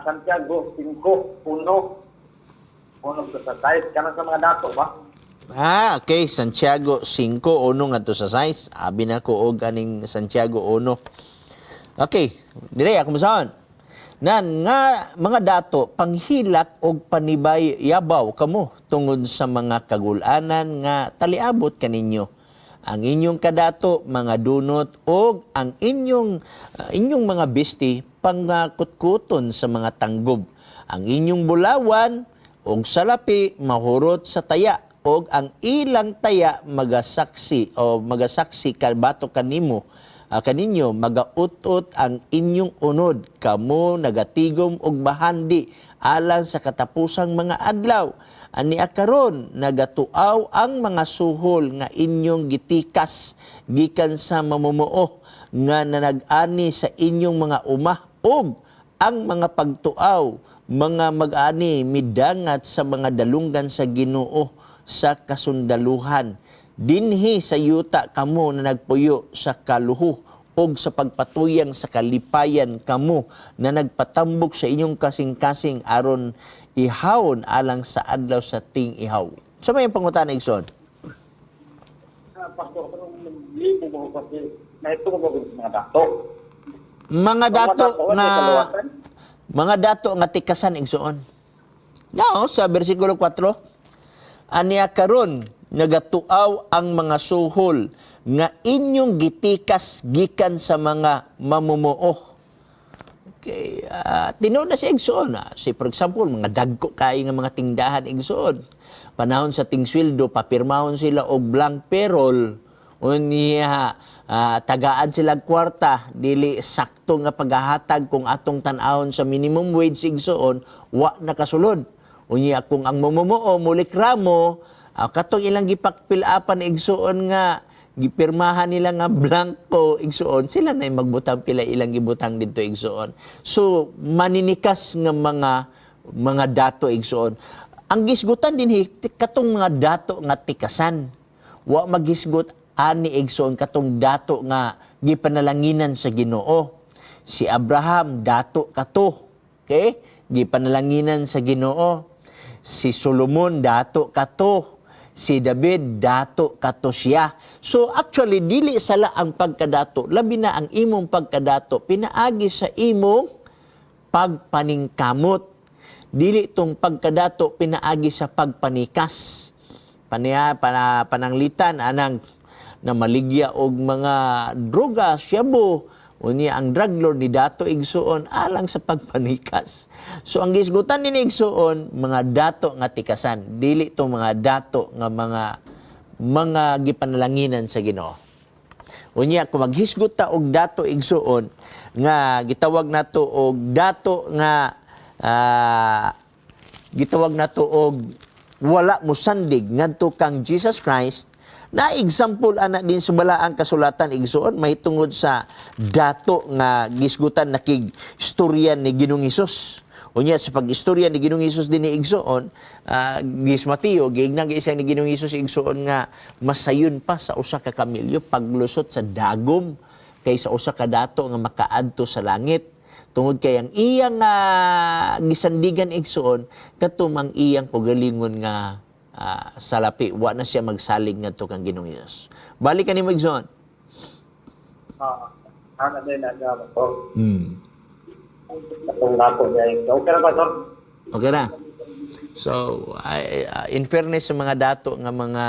Santiago 5, 1, 1 sa 6, kanang sa mga dato ba? Ah, okay. Santiago 5:1 ngadto sa 6. Abi na ko og aning Santiago 1. Okay, dire ako masahon. Nan nga mga dato, panghilak og panibay yabaw kamo tungod sa mga kagulanan nga taliabot kaninyo. Ang inyong kadato mga dunot og ang inyong mga bisti pangakutkuton sa mga tanggob. Ang inyong bulawan og salapi mahurot sa taya og ang ilang taya magasaksi o magasaksi kabato kanimo kaninyo. Magaut-ut ang inyong unod, kamo nagatigom og bahandi alang sa katapusang mga adlaw. Ani karon nagatuaw ang mga suhol nga inyong gitikas gikan sa mamumuo nga nanag-ani sa inyong mga uma, og ang mga pagtuaw mga mag-ani midangat sa mga dalunggan sa Ginoo sa kasundaluhan. Dinhi sa yuta kamo na nagpuyo sa kaluho og sa pagpatuyang sa kalipayan, kamo na nagpatambok sa inyong kasing-kasing aron ihawon alang sa adlaw sa ting-ihaw. Sa may pangutana, Igsoon? Pastor, kanang libo mo kasi naitungod mo sa mga dato. Mga dato wala nga kaluwasan. Mga dato nga tikasan, igsoon. Now, sa versikulo 4, aniya karon nagatuaw ang mga suhol nga inyong gitikas gikan sa mga mamumuo. Okay, tinuod na si igsoon. Si for example, mga dagko kay nga mga tindahan, igsoon. Panahon sa tingsweldo, papirmahon sila og blank payroll. Unya, tagaan sila kwarta, dili sakto nga paghahatag kung atong tan-awon sa minimum wage, igsoon, wa nakasulod. Unya kung ang mamumuo mulikramo, katong ilang gipakpilapan, igsoon, nga gipirmahan nila nga blanco, igsoon, sila na magbutang pila ilang gibutang didto, igsoon. So maninikas nga mga dato, igsoon. Ang gisgutan din katong mga dato nga tikasan. Wa magisgot ani, igsoon, katong dato nga gipanalanginan sa Ginoo. Si Abraham, dato kato. Okay? Gipanalanginan sa Ginoo. Si Solomon, dato kato. Si David, dato kato siya. So actually, dili sala ang pagkadato. Labi na ang imong pagkadato pinaagi sa imong pagpaningkamot. Dili tong pagkadato pinaagi sa pagpanikas. Paniya, pananglitan, anang na maligya og mga droga, shabu. Unya ang drug lord ni dato, igsuon, alang sa pagpanikas. So ang gisgutan ni igsuon, mga dato nga tikasan, dili to mga dato nga mga gipanalanginan sa Ginoo. Unya kung maghisgot ta og dato, igsuon, nga gitawag nato og dato nga gitawag nato og wala mosandig ngadto kang Jesus Christ, na example ana din sa Balaang Kasulatan, igsuon, mahitungod sa dato nga gisgutan nakig istorya ni Ginoong Hesus. Unya sa pag-istorya ni Ginoong Hesus din ni igsuon, gis Mateo, giingnan isa ni Ginoong Hesus, igsuon, nga masayon pa sa usa ka kamilyo paglusot sa dagom kaysa usa ka dato nga makaadto sa langit, tungod kay ang iyang gisandigan, igsuon, katumang iyang kaugalingon nga salapi, wa na siya magsalig ngadto kang Ginoong Hesus. Balik kanimo, igsuon. Ah, ano din na pastor. Atong dato niya. Okay ra, pastor. Okay ra. So, ay, in fairness sa mga dato nga mga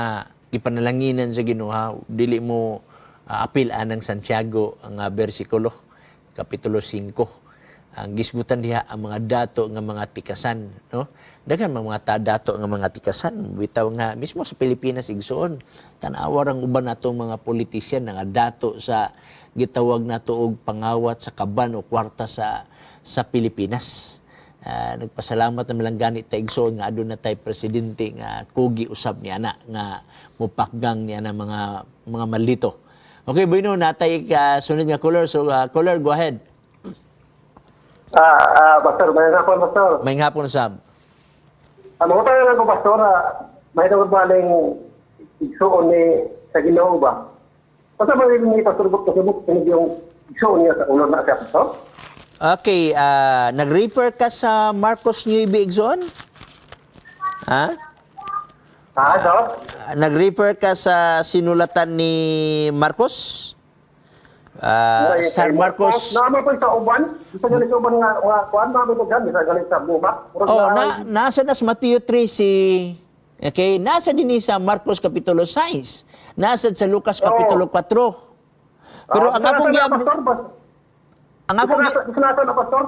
gipanalanginan sa Ginoo, ha, dili mo apil anang Santiago ang bersikulo kapitulo 5. Ang gisgutan diha ang mga dato nga mga tikasan, no? Daghan mga dato nga mga tikasan bitaw nga mismo sa Pilipinas, igsuon. Tan-awa rang uban natong mga politisyan nga dato sa gitawag nato og pangawat sa kaban o kwarta sa Pilipinas. Nagpasalamat na lang gani ta, igsoon, nga aduna tay presidente nga kugi usab niya na nga mupakgang niya na mga malito. Okay, bueno, natay ka sunod nga caller. So caller, go ahead. Pastor, may hapon, pastor. May hapon sab. Ano ko tayo lang ko, pastor, may tawag ba ning igsuon ni sa Ginoo ba? Basta ba ni pastor Buk kasabot yung igsuon niya sa ulo na siya, pastor? Okay, nag-refer ka sa Marcos 9, igsoon? Ha? Ah, sir? Nag-refer ka sa sinulatan ni Marcos? San Marcos. Naama po sa uban. Bisa galit sa uban nga kuan, naama po dyan. Bisa galit sa buba. Murag Oh, nasa nas Mateo 3 okay, nasa din ni sa Marcos kapitulo 6. Nasa sa Lucas kapitulo 4. Pero ang akong pastor, ang akong Bisa nasa na, pastor?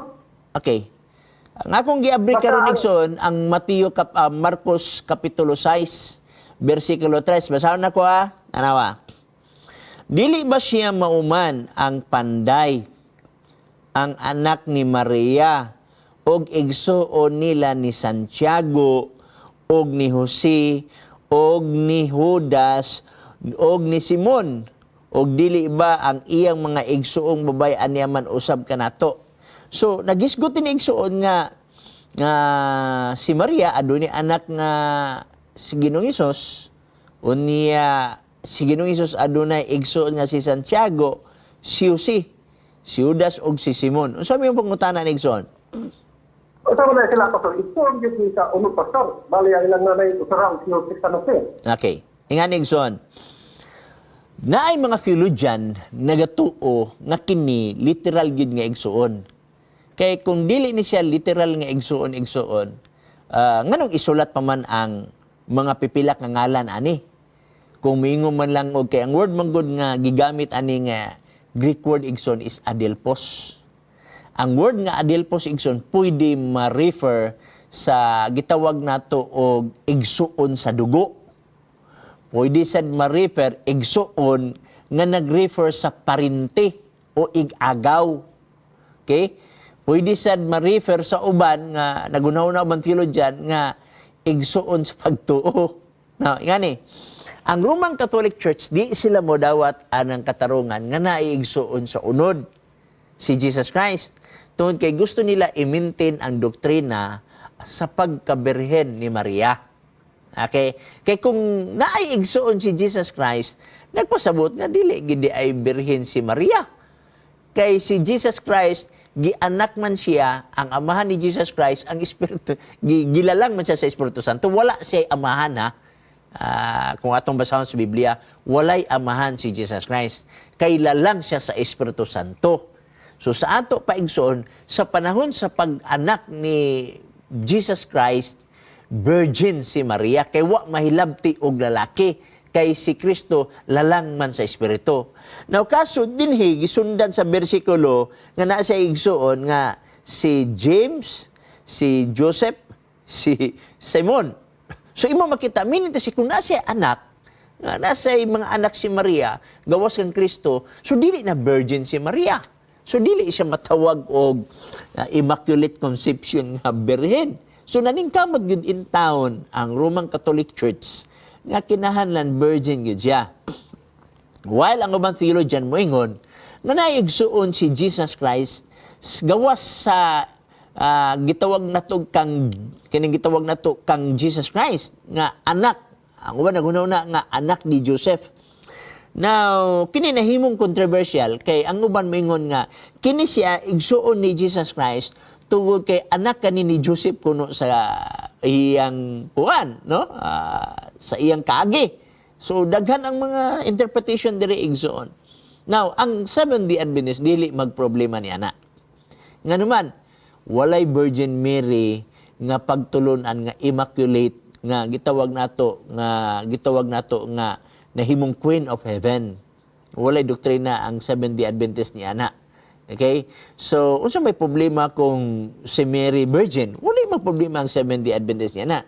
Okay. Ang akong giabri karon, igsoon, ang Marcos kapitulo 6 bersikulo 3. Basahon nako ha. Tanawa. "Dili ba siya mauman ang panday, ang anak ni Maria, og igsuon nila ni Santiago, og ni Jose, og ni Judas, og ni Simon? Og dili ba ang iyang mga igsuong babay aniya man usab kanato?" So nagisgot ni igsuon nga si Maria adunay anak nga si Ginoong Hesus. Unya si Ginoong Hesus adunay igsuon nga si Santiago, si Jose, si Judas ug si Simon. Unsa may pangutana ni igsuon? Unsa man na sila, pastor? Igsuon gyud ni sa unod, pastor. Bali ang ilang nanay usara og si Jose San Jose. Okay. Ingan, igsoon. Naay mga theologian nagatuo nga kini literal gyud nga igsuon. Kay kung dili ni siya literal nga igsuon, nganong isulat pa man ang mga pipilak nga ngalan ani? Kung miingon man lang og kay ang word man gud nga gigamit ani nga Greek word, igsoon, is adelphos. Ang word nga adelphos, igsoon, pwede ma-refer sa gitawag nato og igsuon sa dugo. Pwede sad ma-refer, igsuon, nga nag-refer sa parente o igagaw. Okay? Pwede sad ma-refer sa uban nga nagunaw na uban theologian nga igsuon sa pagtuo. Now, ngani, ang Roman Catholic Church di sila mo dawat anang katarungan nga naiigsuon sa unod si Jesus Christ. Tungod kay gusto nila i-maintain ang doktrina sa pagkabirhen ni Maria. Okay? Kay kung naay igsuon si Jesus Christ, nagpasabot nga dili gid ay birhen si Maria. Kay si Jesus Christ, gianak man siya, ang amahan ni Jesus Christ, ang Espiritu, gilalang man siya sa Espiritu Santo. Wala siya amahan ha. Kung atong basahon sa Biblia, walay amahan si Jesus Christ. Kailalang siya sa Espiritu Santo. So sa ato pa, igsoon, sa panahon sa pag-anak ni Jesus Christ, virgin si Maria kay wa mahilabti og lalaki. Kay Kay si Kristo lalang man sa Espiritu. Now kaso dinhi gisundan sa bersikulo nga naa sa igsuon nga si James, si Joseph, si Simon. So imo makita, meaning to say, kung naa siya anak, nga nasa mga anak si Maria, gawas kang Kristo, so dili na virgin si Maria. So dili siya matawag og Immaculate Conception nga birhen. So naningkamot gyud in town ang Roman Catholic Church nga kinahanglan virgin gyud siya. While ang ubang theologian moingon nga naigsuon si Jesus Christ gawas sa gitawag nato kang kining gitawag nato kang Jesus Christ nga anak. Ang uban naghuna nga anak ni Joseph. Now, kini nahimong controversial kay ang uban moingon nga kini siya igsuon ni Jesus Christ tungod kay anak kani ni Joseph kuno sa iyang kuan, no? Sa iyang kaagi. So daghan ang mga interpretation diri, igsuon. Now, ang Seventh-day Adventist dili magproblema ni ana. Nga naman, walay Virgin Mary nga pagtulunan nga immaculate nga gitawag nato nga nahimong Queen of Heaven. Walay doktrina ang Seventh-day Adventist ni ana. Okay? So, unsa may problema kung si Mary virgin? Walay may problema ang Seventh-day Adventist niya na.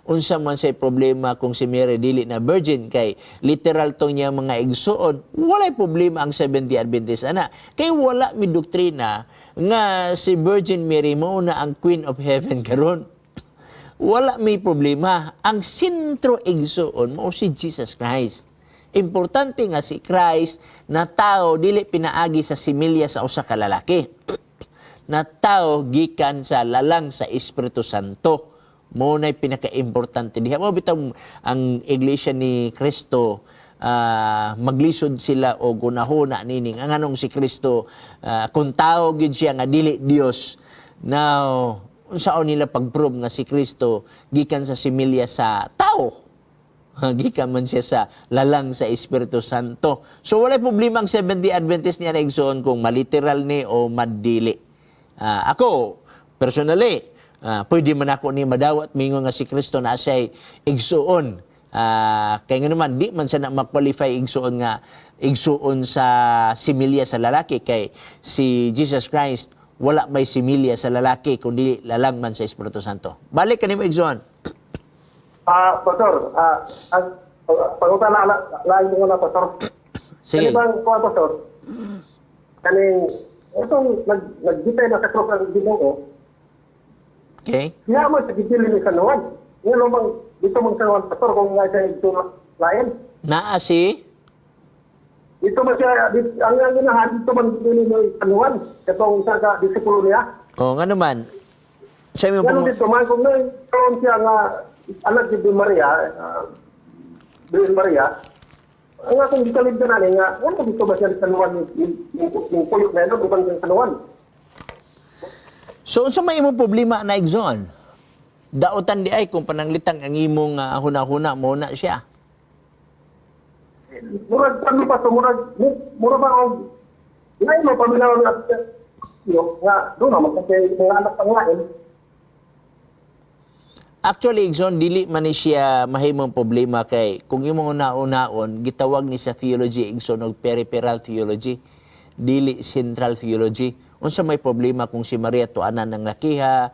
Unsa man say problema kung si Mary dili na virgin kay literal tong niya mga igsuon? Walay problema ang Seventh-day Adventist ana. Kay wala mi doktrina nga si Virgin Mary mao na ang Queen of Heaven karon. Wala may problema. Ang sentro, igsuon, mao si Jesus Christ. Importante nga si Christ na tao dili pinaagi sa similya sa usa ka lalaki. Na tao gikan sa lalang sa Espiritu Santo. Mao na'y pinaka-importante diha. Mao bitaw ang Iglesia ni Cristo, maglisod sila o gunahuna nining ang anong si Kristo, kung tao gyud siya nga dili Dios. Now, unsaon nila pag-prove nga si Kristo gikan sa similya sa tao? Gikan man siya sa lalang sa Espiritu Santo. So walay problema ang Seventh-day Adventist niya na, igsoon, kung maliteral ni o madili. Ako, personally, pwede man ako ni madawat mingon nga si Kristo na siya'y igsuon. Kaya nga naman, di man siya na ma-qualify igsuon nga igsuon sa similya sa lalaki kay si Jesus Christ wala may similya sa lalaki kundi lalang man sa Espiritu Santo. Balik kanimo, igsuon. Pastor, ang pangutana na lain mo na, Pastor. Sige. Kani bang kuan, Pastor? Kaning itong nagbitay na sa krus ang Ginoo, siya man sa gibili ni San Juan. Ngano bang dito man San Juan, Pastor, kung nga siya ito lain? Naa si Dito man siya, dito, ang ginahan, dito man gibili ni San Juan. Katong isa ka disipulo niya. O nga naman. Siya mo Ngano dito man, kung nagkaroon siya nga anak ni Maria, Virgin Maria, ang akong gikalib na nga, ano dito ba siya ni San Juan yung puyok na yun, ubang San Juan? So unsa may imong problema na, igsoon? Daotan di ay kung pananglitang ang imong huna-huna mo na siya. Murag ano pa to, murag ba og lain mo paminaw nga yo nga doon naman kasi mga anak pang lain. Actually, igsoon, dili man ni siya mahimong problema kay kung imong una-unaon, gitawag ni sa theology, igsoon, og peripheral theology, dili central theology. Unsa may problema kung si Maria tuanan ng lakiha,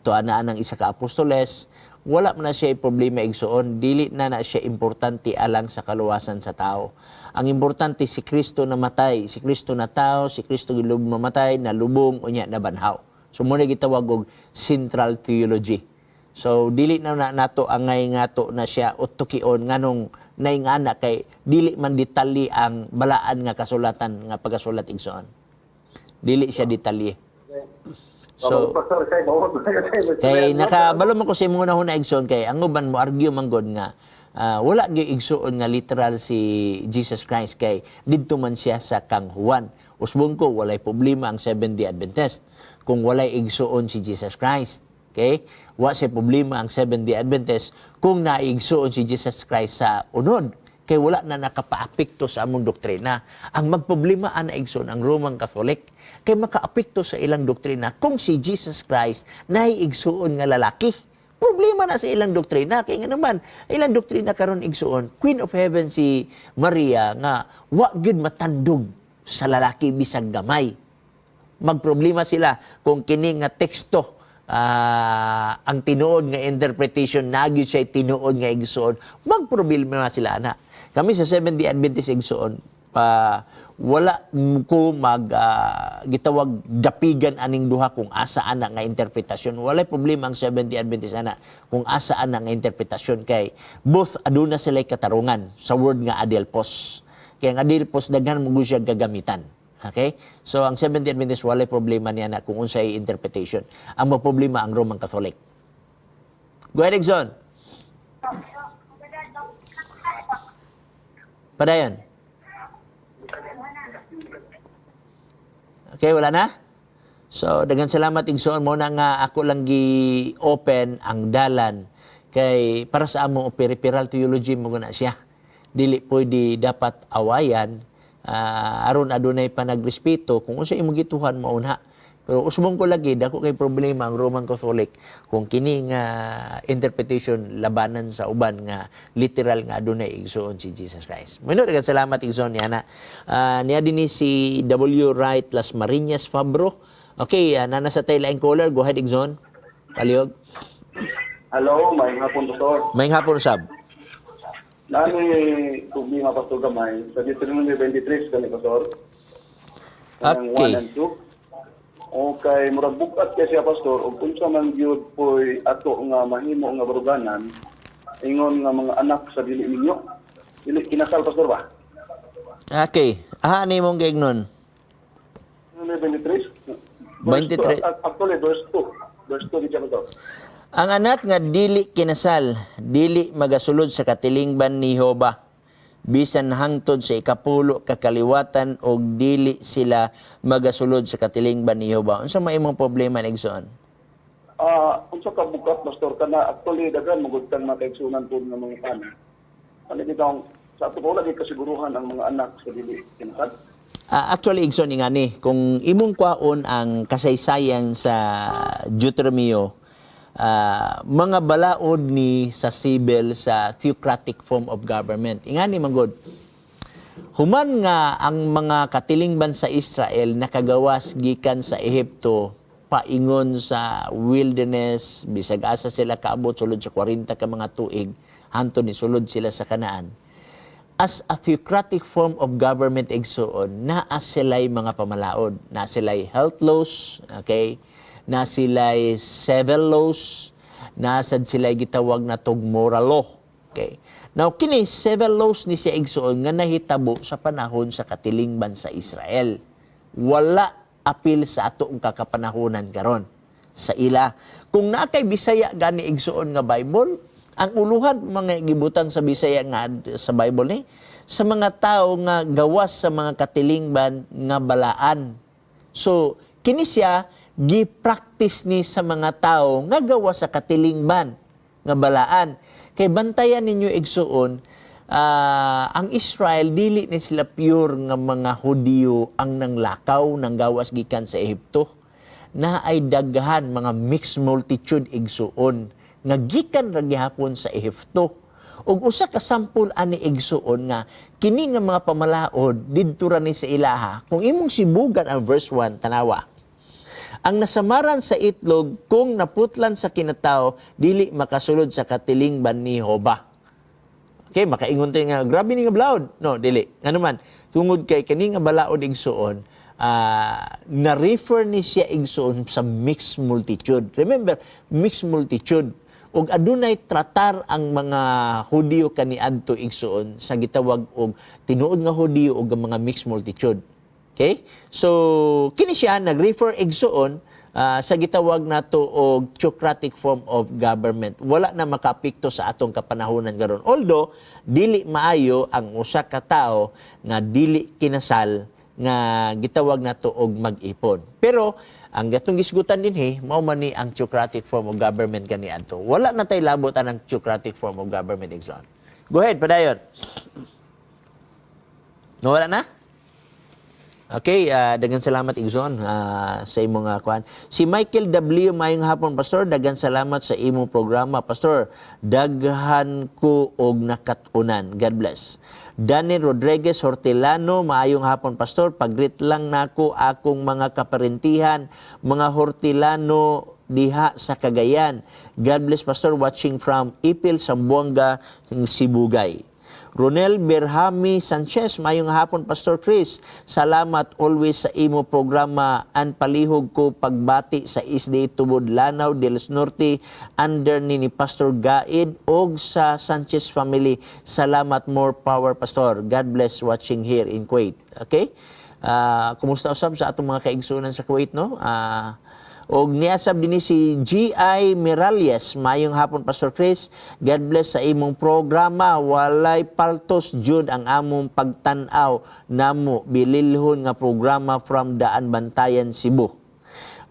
tuanan ng isa ka apostoles? Wala man na siya problema, igsoon, dili na na siya importante alang sa kaluwasan sa tao. Ang importante, si Kristo namatay, si Kristo na tao, si Kristo gilubong, mamatay, nalubong, unya nabanhaw. So mao na gitawag og central theology. So dili na, na nato angay nga to na siya utukion nganong naingana kay dili man detalye ang balaan nga kasulatan nga pagkasulat, igsoon. Dili siya detalye. So Pastor kay mao kay nakabalo man ko sa imong una igsoon, kay ang uban mo argue man gud nga wala gyud igsuon nga literal si Jesus Christ kay didto man siya sa kang Juan. Usbon ko, walay problema ang Seventh-day Adventist kung walay igsuon si Jesus Christ. Okay? Wa say problema ang Seventh-day Adventist kung naigsuon si Jesus Christ sa unod kay wala na nakapaapekto sa among doktrina. Ang magproblema ana, igsoon, ang Roman Catholic kay makaapekto sa ilang doktrina kung si Jesus Christ naigsuon nga lalaki. Problema na sa ilang doktrina. Kaya nga naman, ilang doktrina karon, igsuon, Queen of Heaven si Maria nga wa gyud matandog sa lalaki bisag gamay. Magproblema sila kung kini nga teksto, ang tinuod nga interpretation na gyud siya tinuod nga, igsuon. Magproblema sila ana. Kami sa Seventh-day Adventist, igsuon, pa wala ko mag gitawag dapigan aning duha kung asa ana nga interpretasyon. Walay problema ang Seventh-day Adventist ana kung asa ana nga interpretasyon kay both aduna sila katarungan sa word nga adelpos. Kaya ang adelpos, daghan mo siya gagamitan. Okay? So ang Seventh-day Adventist, walay problema niya na kung unsay interpretation. Ang problema ang Roman Catholic. Go ahead, Exxon. Padayon. Okay, wala na? So, daghang salamat, igsoon. Mo na nga ako lang gi-open ang dalan kay para sa among peripheral theology mo na siya. Dili pwede dapat awayan, aron adunay panagrespeto kung unsa imong gituhan mauna. Pero usbong ko lagi, dako kay problema ang Roman Catholic kung kini nga interpretation labanan sa uban nga literal nga adunay, igsuon, si Jesus Christ. Mino daghang salamat, igsuon niya na. Niya din ni si W. Wright Las Marinas Fabro. Okay, nana sa tay laing caller, go ahead, igsoon. Palihog. Hello, may hapon, Pastor. May hapon sab. Nami problema, Pastor, gamay sa Deuteronomy 23 kani, Pastor. Kanang 1 and 2. Okay, murag bukat kay siya, Pastor, ug unsa man gyud poy ato nga mahimo nga baruganan ingon nga mga anak sa dili ninyo. Dili kinasal, Pastor, ba? Okay. Aha ni mong giignon? Deuteronomy 23. Verse 23. 2. Actually, verse 2. Verse 2 di siya, Pastor. Ang anak nga dili kinasal, dili magasulod sa katilingban ni Jehova bisan hangtod sa ikapulo ka kaliwatan og dili sila magasulod sa katilingban ni Jehova. Unsa may imong problema, igsoon? Unsa ka bukat, Pastor, kana actually daghan magud kang mga kaigsunan po nga mga pana. Ano bitaw sa ato pa wala gyud kasiguruhan ang mga anak sa dili kinasal. Actually, igsoon, ingani, kung imong kwaon ang kasaysayan sa Deuteronomio, mga balaod ni sa civil, sa theocratic form of government. Ingani manggod. Human nga ang mga katilingban sa Israel nakagawas gikan sa Ehipto paingon sa wilderness, bisag asa sila kaabot sulod sa 40 ka mga tuig hantod ni sulod sila sa Kanaan. As a theocratic form of government, igsuon, naa sila'y mga pamalaod. Naa sila'y health laws, okay? Naa sila'y civil laws, naa sad sila'y gitawag na tog moral law. Okay? Now, kini civil laws ni siya, igsuon, nga nahitabo sa panahon sa katilingban sa Israel. Wala apil sa atong kakapanahonan karon sa ila. Kung naa kay Bisaya gani, igsuon, nga Bible, ang uluhan mga gibutang sa Bisaya nga sa Bible ni sa mga tao nga gawas sa mga katilingban nga balaan. So, kini siya gi-practice ni sa mga tao nga gawas sa katilingban nga balaan. Kay bantayan ninyo, igsuon, ang Israel dili ni sila pure nga mga Hudiyo ang nanglakaw nang gawas gikan sa Ehipto na ay daghan mga mixed multitude, igsuon, nga gikan ra gihapon sa Ehipto. Ug usa ka sample ani, igsuon, nga kini nga mga pamalaod didto ra ni sa ilaha. Kung imong sibugan ang verse 1, tanawa. Ang nasamaran sa itlog kung naputlan sa kinatao, dili makasulod sa katilingban ni Jehova. Okay, makaingon tayo nga, "Grabe ni nga balaod." No, dili. Ngano man, tungod kay kani nga balaod, igsuon, na-refer ni siya, igsuon, sa mixed multitude. Remember, mixed multitude. Ug adunay tratar ang mga Hudiyo kaniadto, igsuon, sa gitawag og tinuod nga Hudiyo ug ang mga mixed multitude. Okay? So, kini siya nag-refer, igsuon, sa gitawag nato og theocratic form of government. Wala na makaapekto sa atong kapanahonan karon. Although dili maayo ang usa ka tawo nga dili kinasal nga gitawag nato og mag-ipon. Pero ang gatong gisgutan dinhi mao man ni ang theocratic form of government kaniadto. Wala na tay labot ang theocratic form of government, igsoon. Go ahead, padayon. Nawala na? Okay, daghang salamat, Igsoon, sa imong kuan. Si Michael W, maayong hapon, Pastor, daghang salamat sa imong programa, Pastor. Daghan ko og nakat-unan. God bless. Daniel Rodriguez Hortilano, maayong hapon, Pastor. Pag-greet lang nako akong mga kaparentihan, mga Hortilano diha sa Cagayan. God bless, Pastor, watching from Ipil, Zamboanga, Sibugay. Ronel Berhami Sanchez, mayong hapon, Pastor Chris. Salamat always sa imo programa and palihog ko pagbati sa SDA Tubod Lanao del Norte under ni Pastor Gaid og sa Sanchez family. Salamat, more power, Pastor. God bless, watching here in Kuwait. Okay? Kumusta usab sa atong mga kaigsuonan sa Kuwait, no? Og niasab dinhi si G.I. Miralles. Mayong hapon, Pastor Chris. God bless sa imong programa. Walay paltos jud ang among pagtan-aw namo bililhon nga programa from Daan Bantayan, Cebu.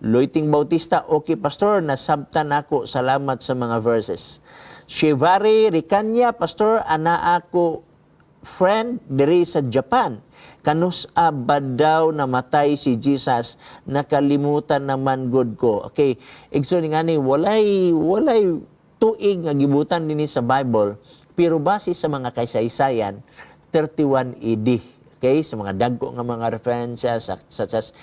Loiting Bautista, okay, Pastor, nasabtan ako. Salamat sa mga verses. Shivari Ricanya, Pastor, ana ako friend diri sa Japan. Kanus-a ba daw namatay si Jesus? Nakalimutan naman gud ko. Okay, igsoon nga ni walay tuig nga gibutan dinhi sa Bible, pero base sa mga kaysaysayan, 31 AD. Okay, sa mga dagko nga mga references such as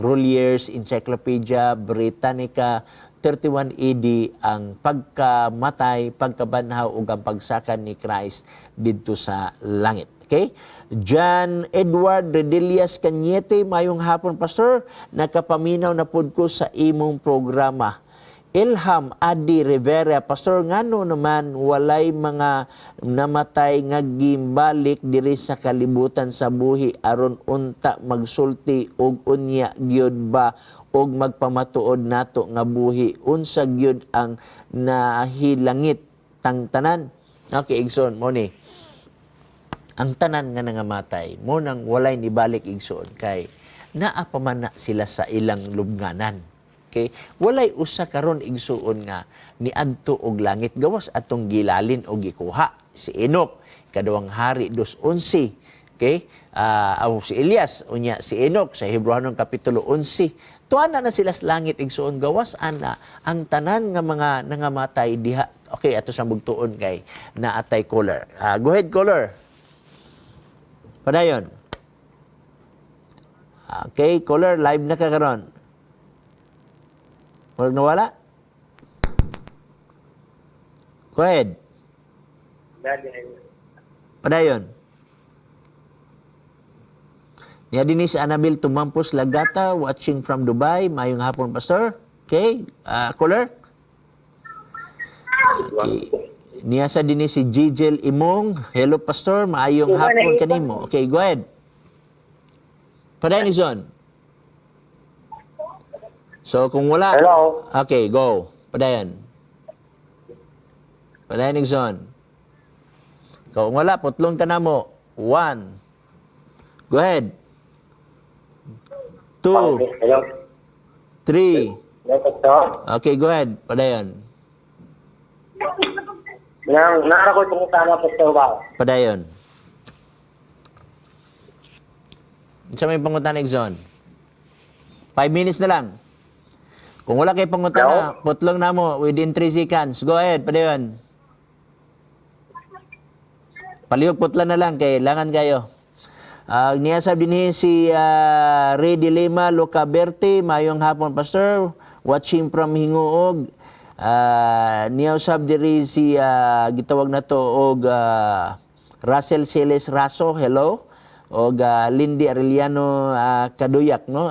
Grolier's Encyclopedia Britannica, 31 AD ang pagkamatay, pagkabanhaw ug ang pagsakan ni Christ didto sa langit. Okay? John Edward Redelias Cañete, mayong hapon, Pastor, nakapaminaw na pud ko sa imong programa. Ilham Adi Rivera, Pastor, ngano naman walay mga namatay nga gimbalik diri sa kalibutan sa buhi aron unta magsulti og unya gyud ba og magpamatuod nato nga buhi, unsa gyud ang nahilangit tang tanan? Okay, igsoon, mo ni ang tanan nga nangamatay mo nang walay nibalik, igsoon, kay naa pa man na sila sa ilang lubnganan. Okay? Walay usa karon, igsuon, nga niadto og langit gawas atong gilalin og gikuha. Si Enoch, Ikaduhang Hari 2:11. Okay? Aw, si Elias, unya si Enoch sa Hebreohanon kapitulo 11. Tuana na sila sa langit, igsuon, gawas ana ang tanan nga mga nangamatay diha. Okay, ato sa bugtuon kay naatay caller. Go ahead, caller. Padayon. Okay, caller, live na ka karon. Murag nawala? Go ahead. Padayon. Niya din si Annabel Tumampos Lagata, watching from Dubai. Mayong hapon, Pastor. Okay, caller? Okay. Niya sa din si Gigel Imong. Hello, Pastor. Maayong hapon kanimo. Okay, go ahead. Padayon, Nixon. So, kung wala. Hello. Okay, go. Padayon. Padayon, Nixon. Kung wala, putlon ka na mo. One. Go ahead. Two. Hello. Three. Hello, Pastor. Okay, go ahead. Padayon. Nang nara ko itong tama, Pastor ba? Padayon. Sa may pangutana, Exxon? 5 minutes na lang. Kung wala kay pangutana, putlong na mo within 3 seconds. Go ahead, padayon. Palihog putla na lang kay langan kayo. Niya sabi dinhi si Ray de Lima Locaberte, mayong hapon, Pastor, watching from Hinguog. Niya usab diri si gitawag na to og Russell Celes Raso, hello. Og Lindy Arellano Kaduyak, no?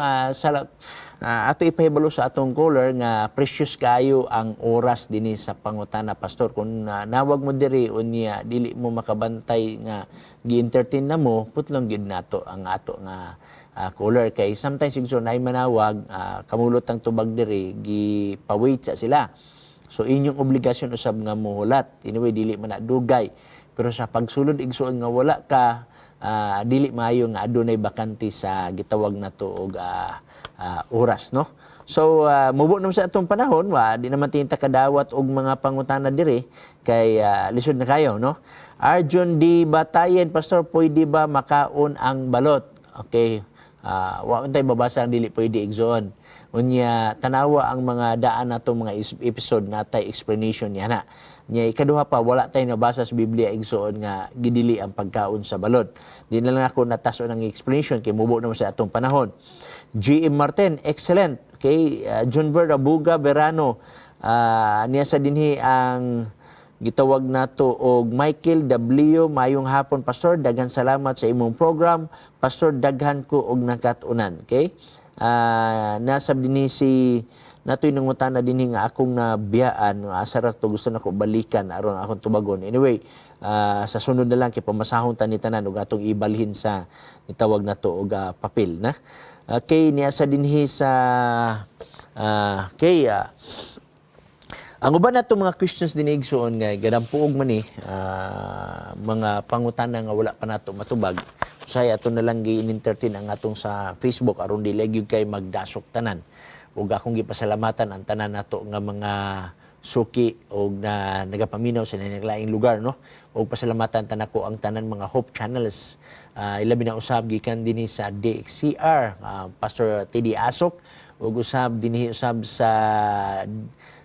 Ato ipahibalo sa atong caller nga precious kayo ang oras dinhi sa pangutana, Pastor. Kung nawag mo diri unya dili mo makabantay nga gi-entertain na mo, putlong gyud nato ang ato nga caller kay sometimes igsoon nay manawag, kamulot ang tubag diri, gi-pa-wait sa sila. So inyong obligasyon usab nga mohulat. Anyway, dili man na dugay. Pero sa pagsulod, igsoon, nga wala ka, dili maayo nga adunay bakante sa gitawag na to og oras, no? So mubo naman sa atong panahon, wa di naman tinta kadawat og mga pangutana diri kay lisod na kayo, no? Arjun D Batayen, Pastor, pwede ba makaon ang balot? Okay? Wa man tay babasa ang dili pwede, igsoon. Unya tanawa ang mga daan nato mga episode na tay explanation niya na. Nya ikaduha pa, wala tay nabasa sa Biblia, igsoon, nga gidili ang pagkaon sa balod. Di na lang ako natason ang explanation kay mubo naman sa atong panahon. GM Martin, excellent. Okay, John Ver Abuga Verano, niya sa dinhi ang gitawag nato og Michael W. Mayong hapon, Pastor, daghan salamat sa imong program. Pastor, daghan ko og nakat-unan. Okay? Nasa dinhi si natoy nangutana dinhi nga akong nabiyaan, asa ra to, gusto nako balikan aron akong tubagon. Anyway, sa sunod na lang kay pamasahon ta ni tanan ug atong ibalhin sa gitawag nato og papel na. Okay, niya sa dinhi sa okay, ang uban nato mga questions din, igsoon, nga gadampuog man ni mga pangutana nga wala pa nato matubag. Usahay ato na lang gi-entertain ang atong sa Facebook aron dili gyud kay magdasok tanan. Ug akong gipasalamatan ang tanan nato nga mga suki og na nagapaminaw sa laing lugar, no, ug pasalamatan ta nako ang tanan mga Hope Channels, ilabi na usab gikan dinhi sa DXCR, Pastor TD Asok, ug usab dinhi usab sa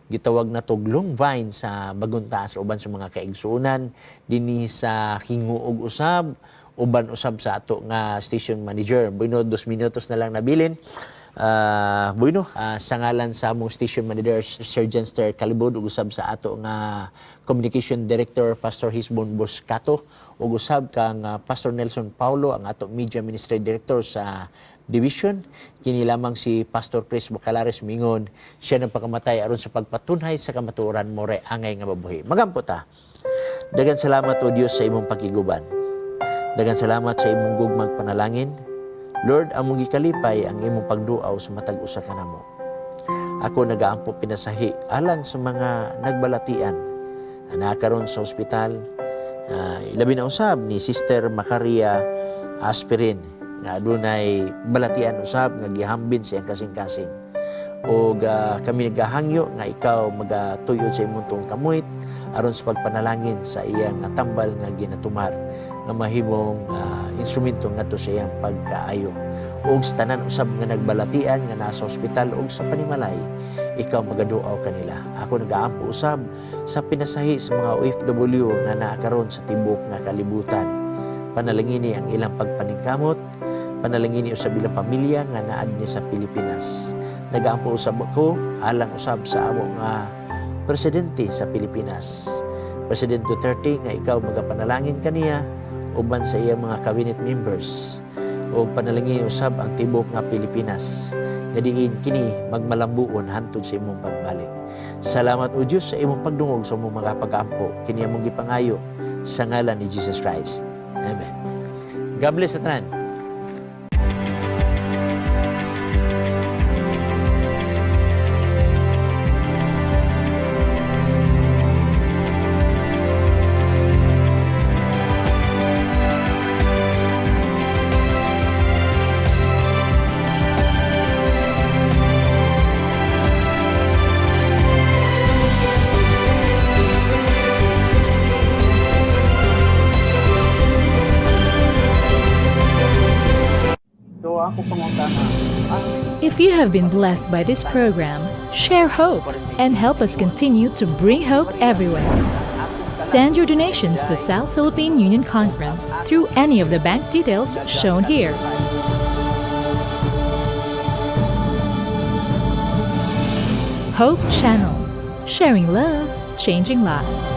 gitawag na to Long Vine sa Bagontaas, uban sa mga kaigsuonan dinhi sa Hinguog usab, uban usab sa ato nga station manager. Bueno, 2 minutos na lang nabilin. Bueno, sa ngalan sa among station manager Sir Jenster Calibod ug usab sa ato nga communication director Pastor Hisbon Boscato ug usab kang Pastor Nelson Paulo, ang ato media ministry director sa division, kini lamang si Pastor Chris Bacalares mingon, siya nagpakamatay aron sa pagpatunhay sa kamatuoran, more angay nga mabuhi. Magampo ta. Daghang salamat, O Dios, sa imong pakiguban. Daghang salamat sa imong gugmag panalangin. Lord, among gikalipay ang imong pagduaw sa matag usa kanamo. Ako nagaampo pinasahi alang sa mga nagbalatian na karon sa ospital, ilabi na usab ni Sister Macaria Aspirin nga adunay balatian usab nga gihambin sa iyang kasing-kasing. Og kami nagahangyo nga ikaw magatuyod sa imong tuong kamoy aron sa pagpanalangin sa iyang tambal nga ginatumar nga mahimong instrumento ngadto sa iyang pagkaayo. Ug sa tanan usab nga nagbalatian nga nasa ospital ug sa panimalay, ikaw magaduaw kanila. Ako nagaampo usab sa pinasahi sa mga OFW nga naa karon sa tibuok nga kalibutan. Panalangini ang ilang pagpaningkamot, panalangini usab ilang pamilya nga naa dinhi sa Pilipinas. Nagaampo usab ako alang usab sa amo nga presidente sa Pilipinas, President Duterte, nga ikaw magapanalangin kaniya uban sa iyang mga cabinet members, o panalangin usab ang tibuok nga Pilipinas nga diin kini magmalambuon hantod sa imong pagbalik. Salamat, O Dios, sa imong pagdungog sa imong mga pag-ampo. Kini among gipangayo sa ngalan ni Jesus Christ. Amen. God bless sa tanan. So ako pangutana, If you have been blessed by this program, share hope and help us continue to bring hope everywhere. Send your donations to South Philippine Union Conference through any of the bank details shown here. Hope Channel, sharing love, changing lives.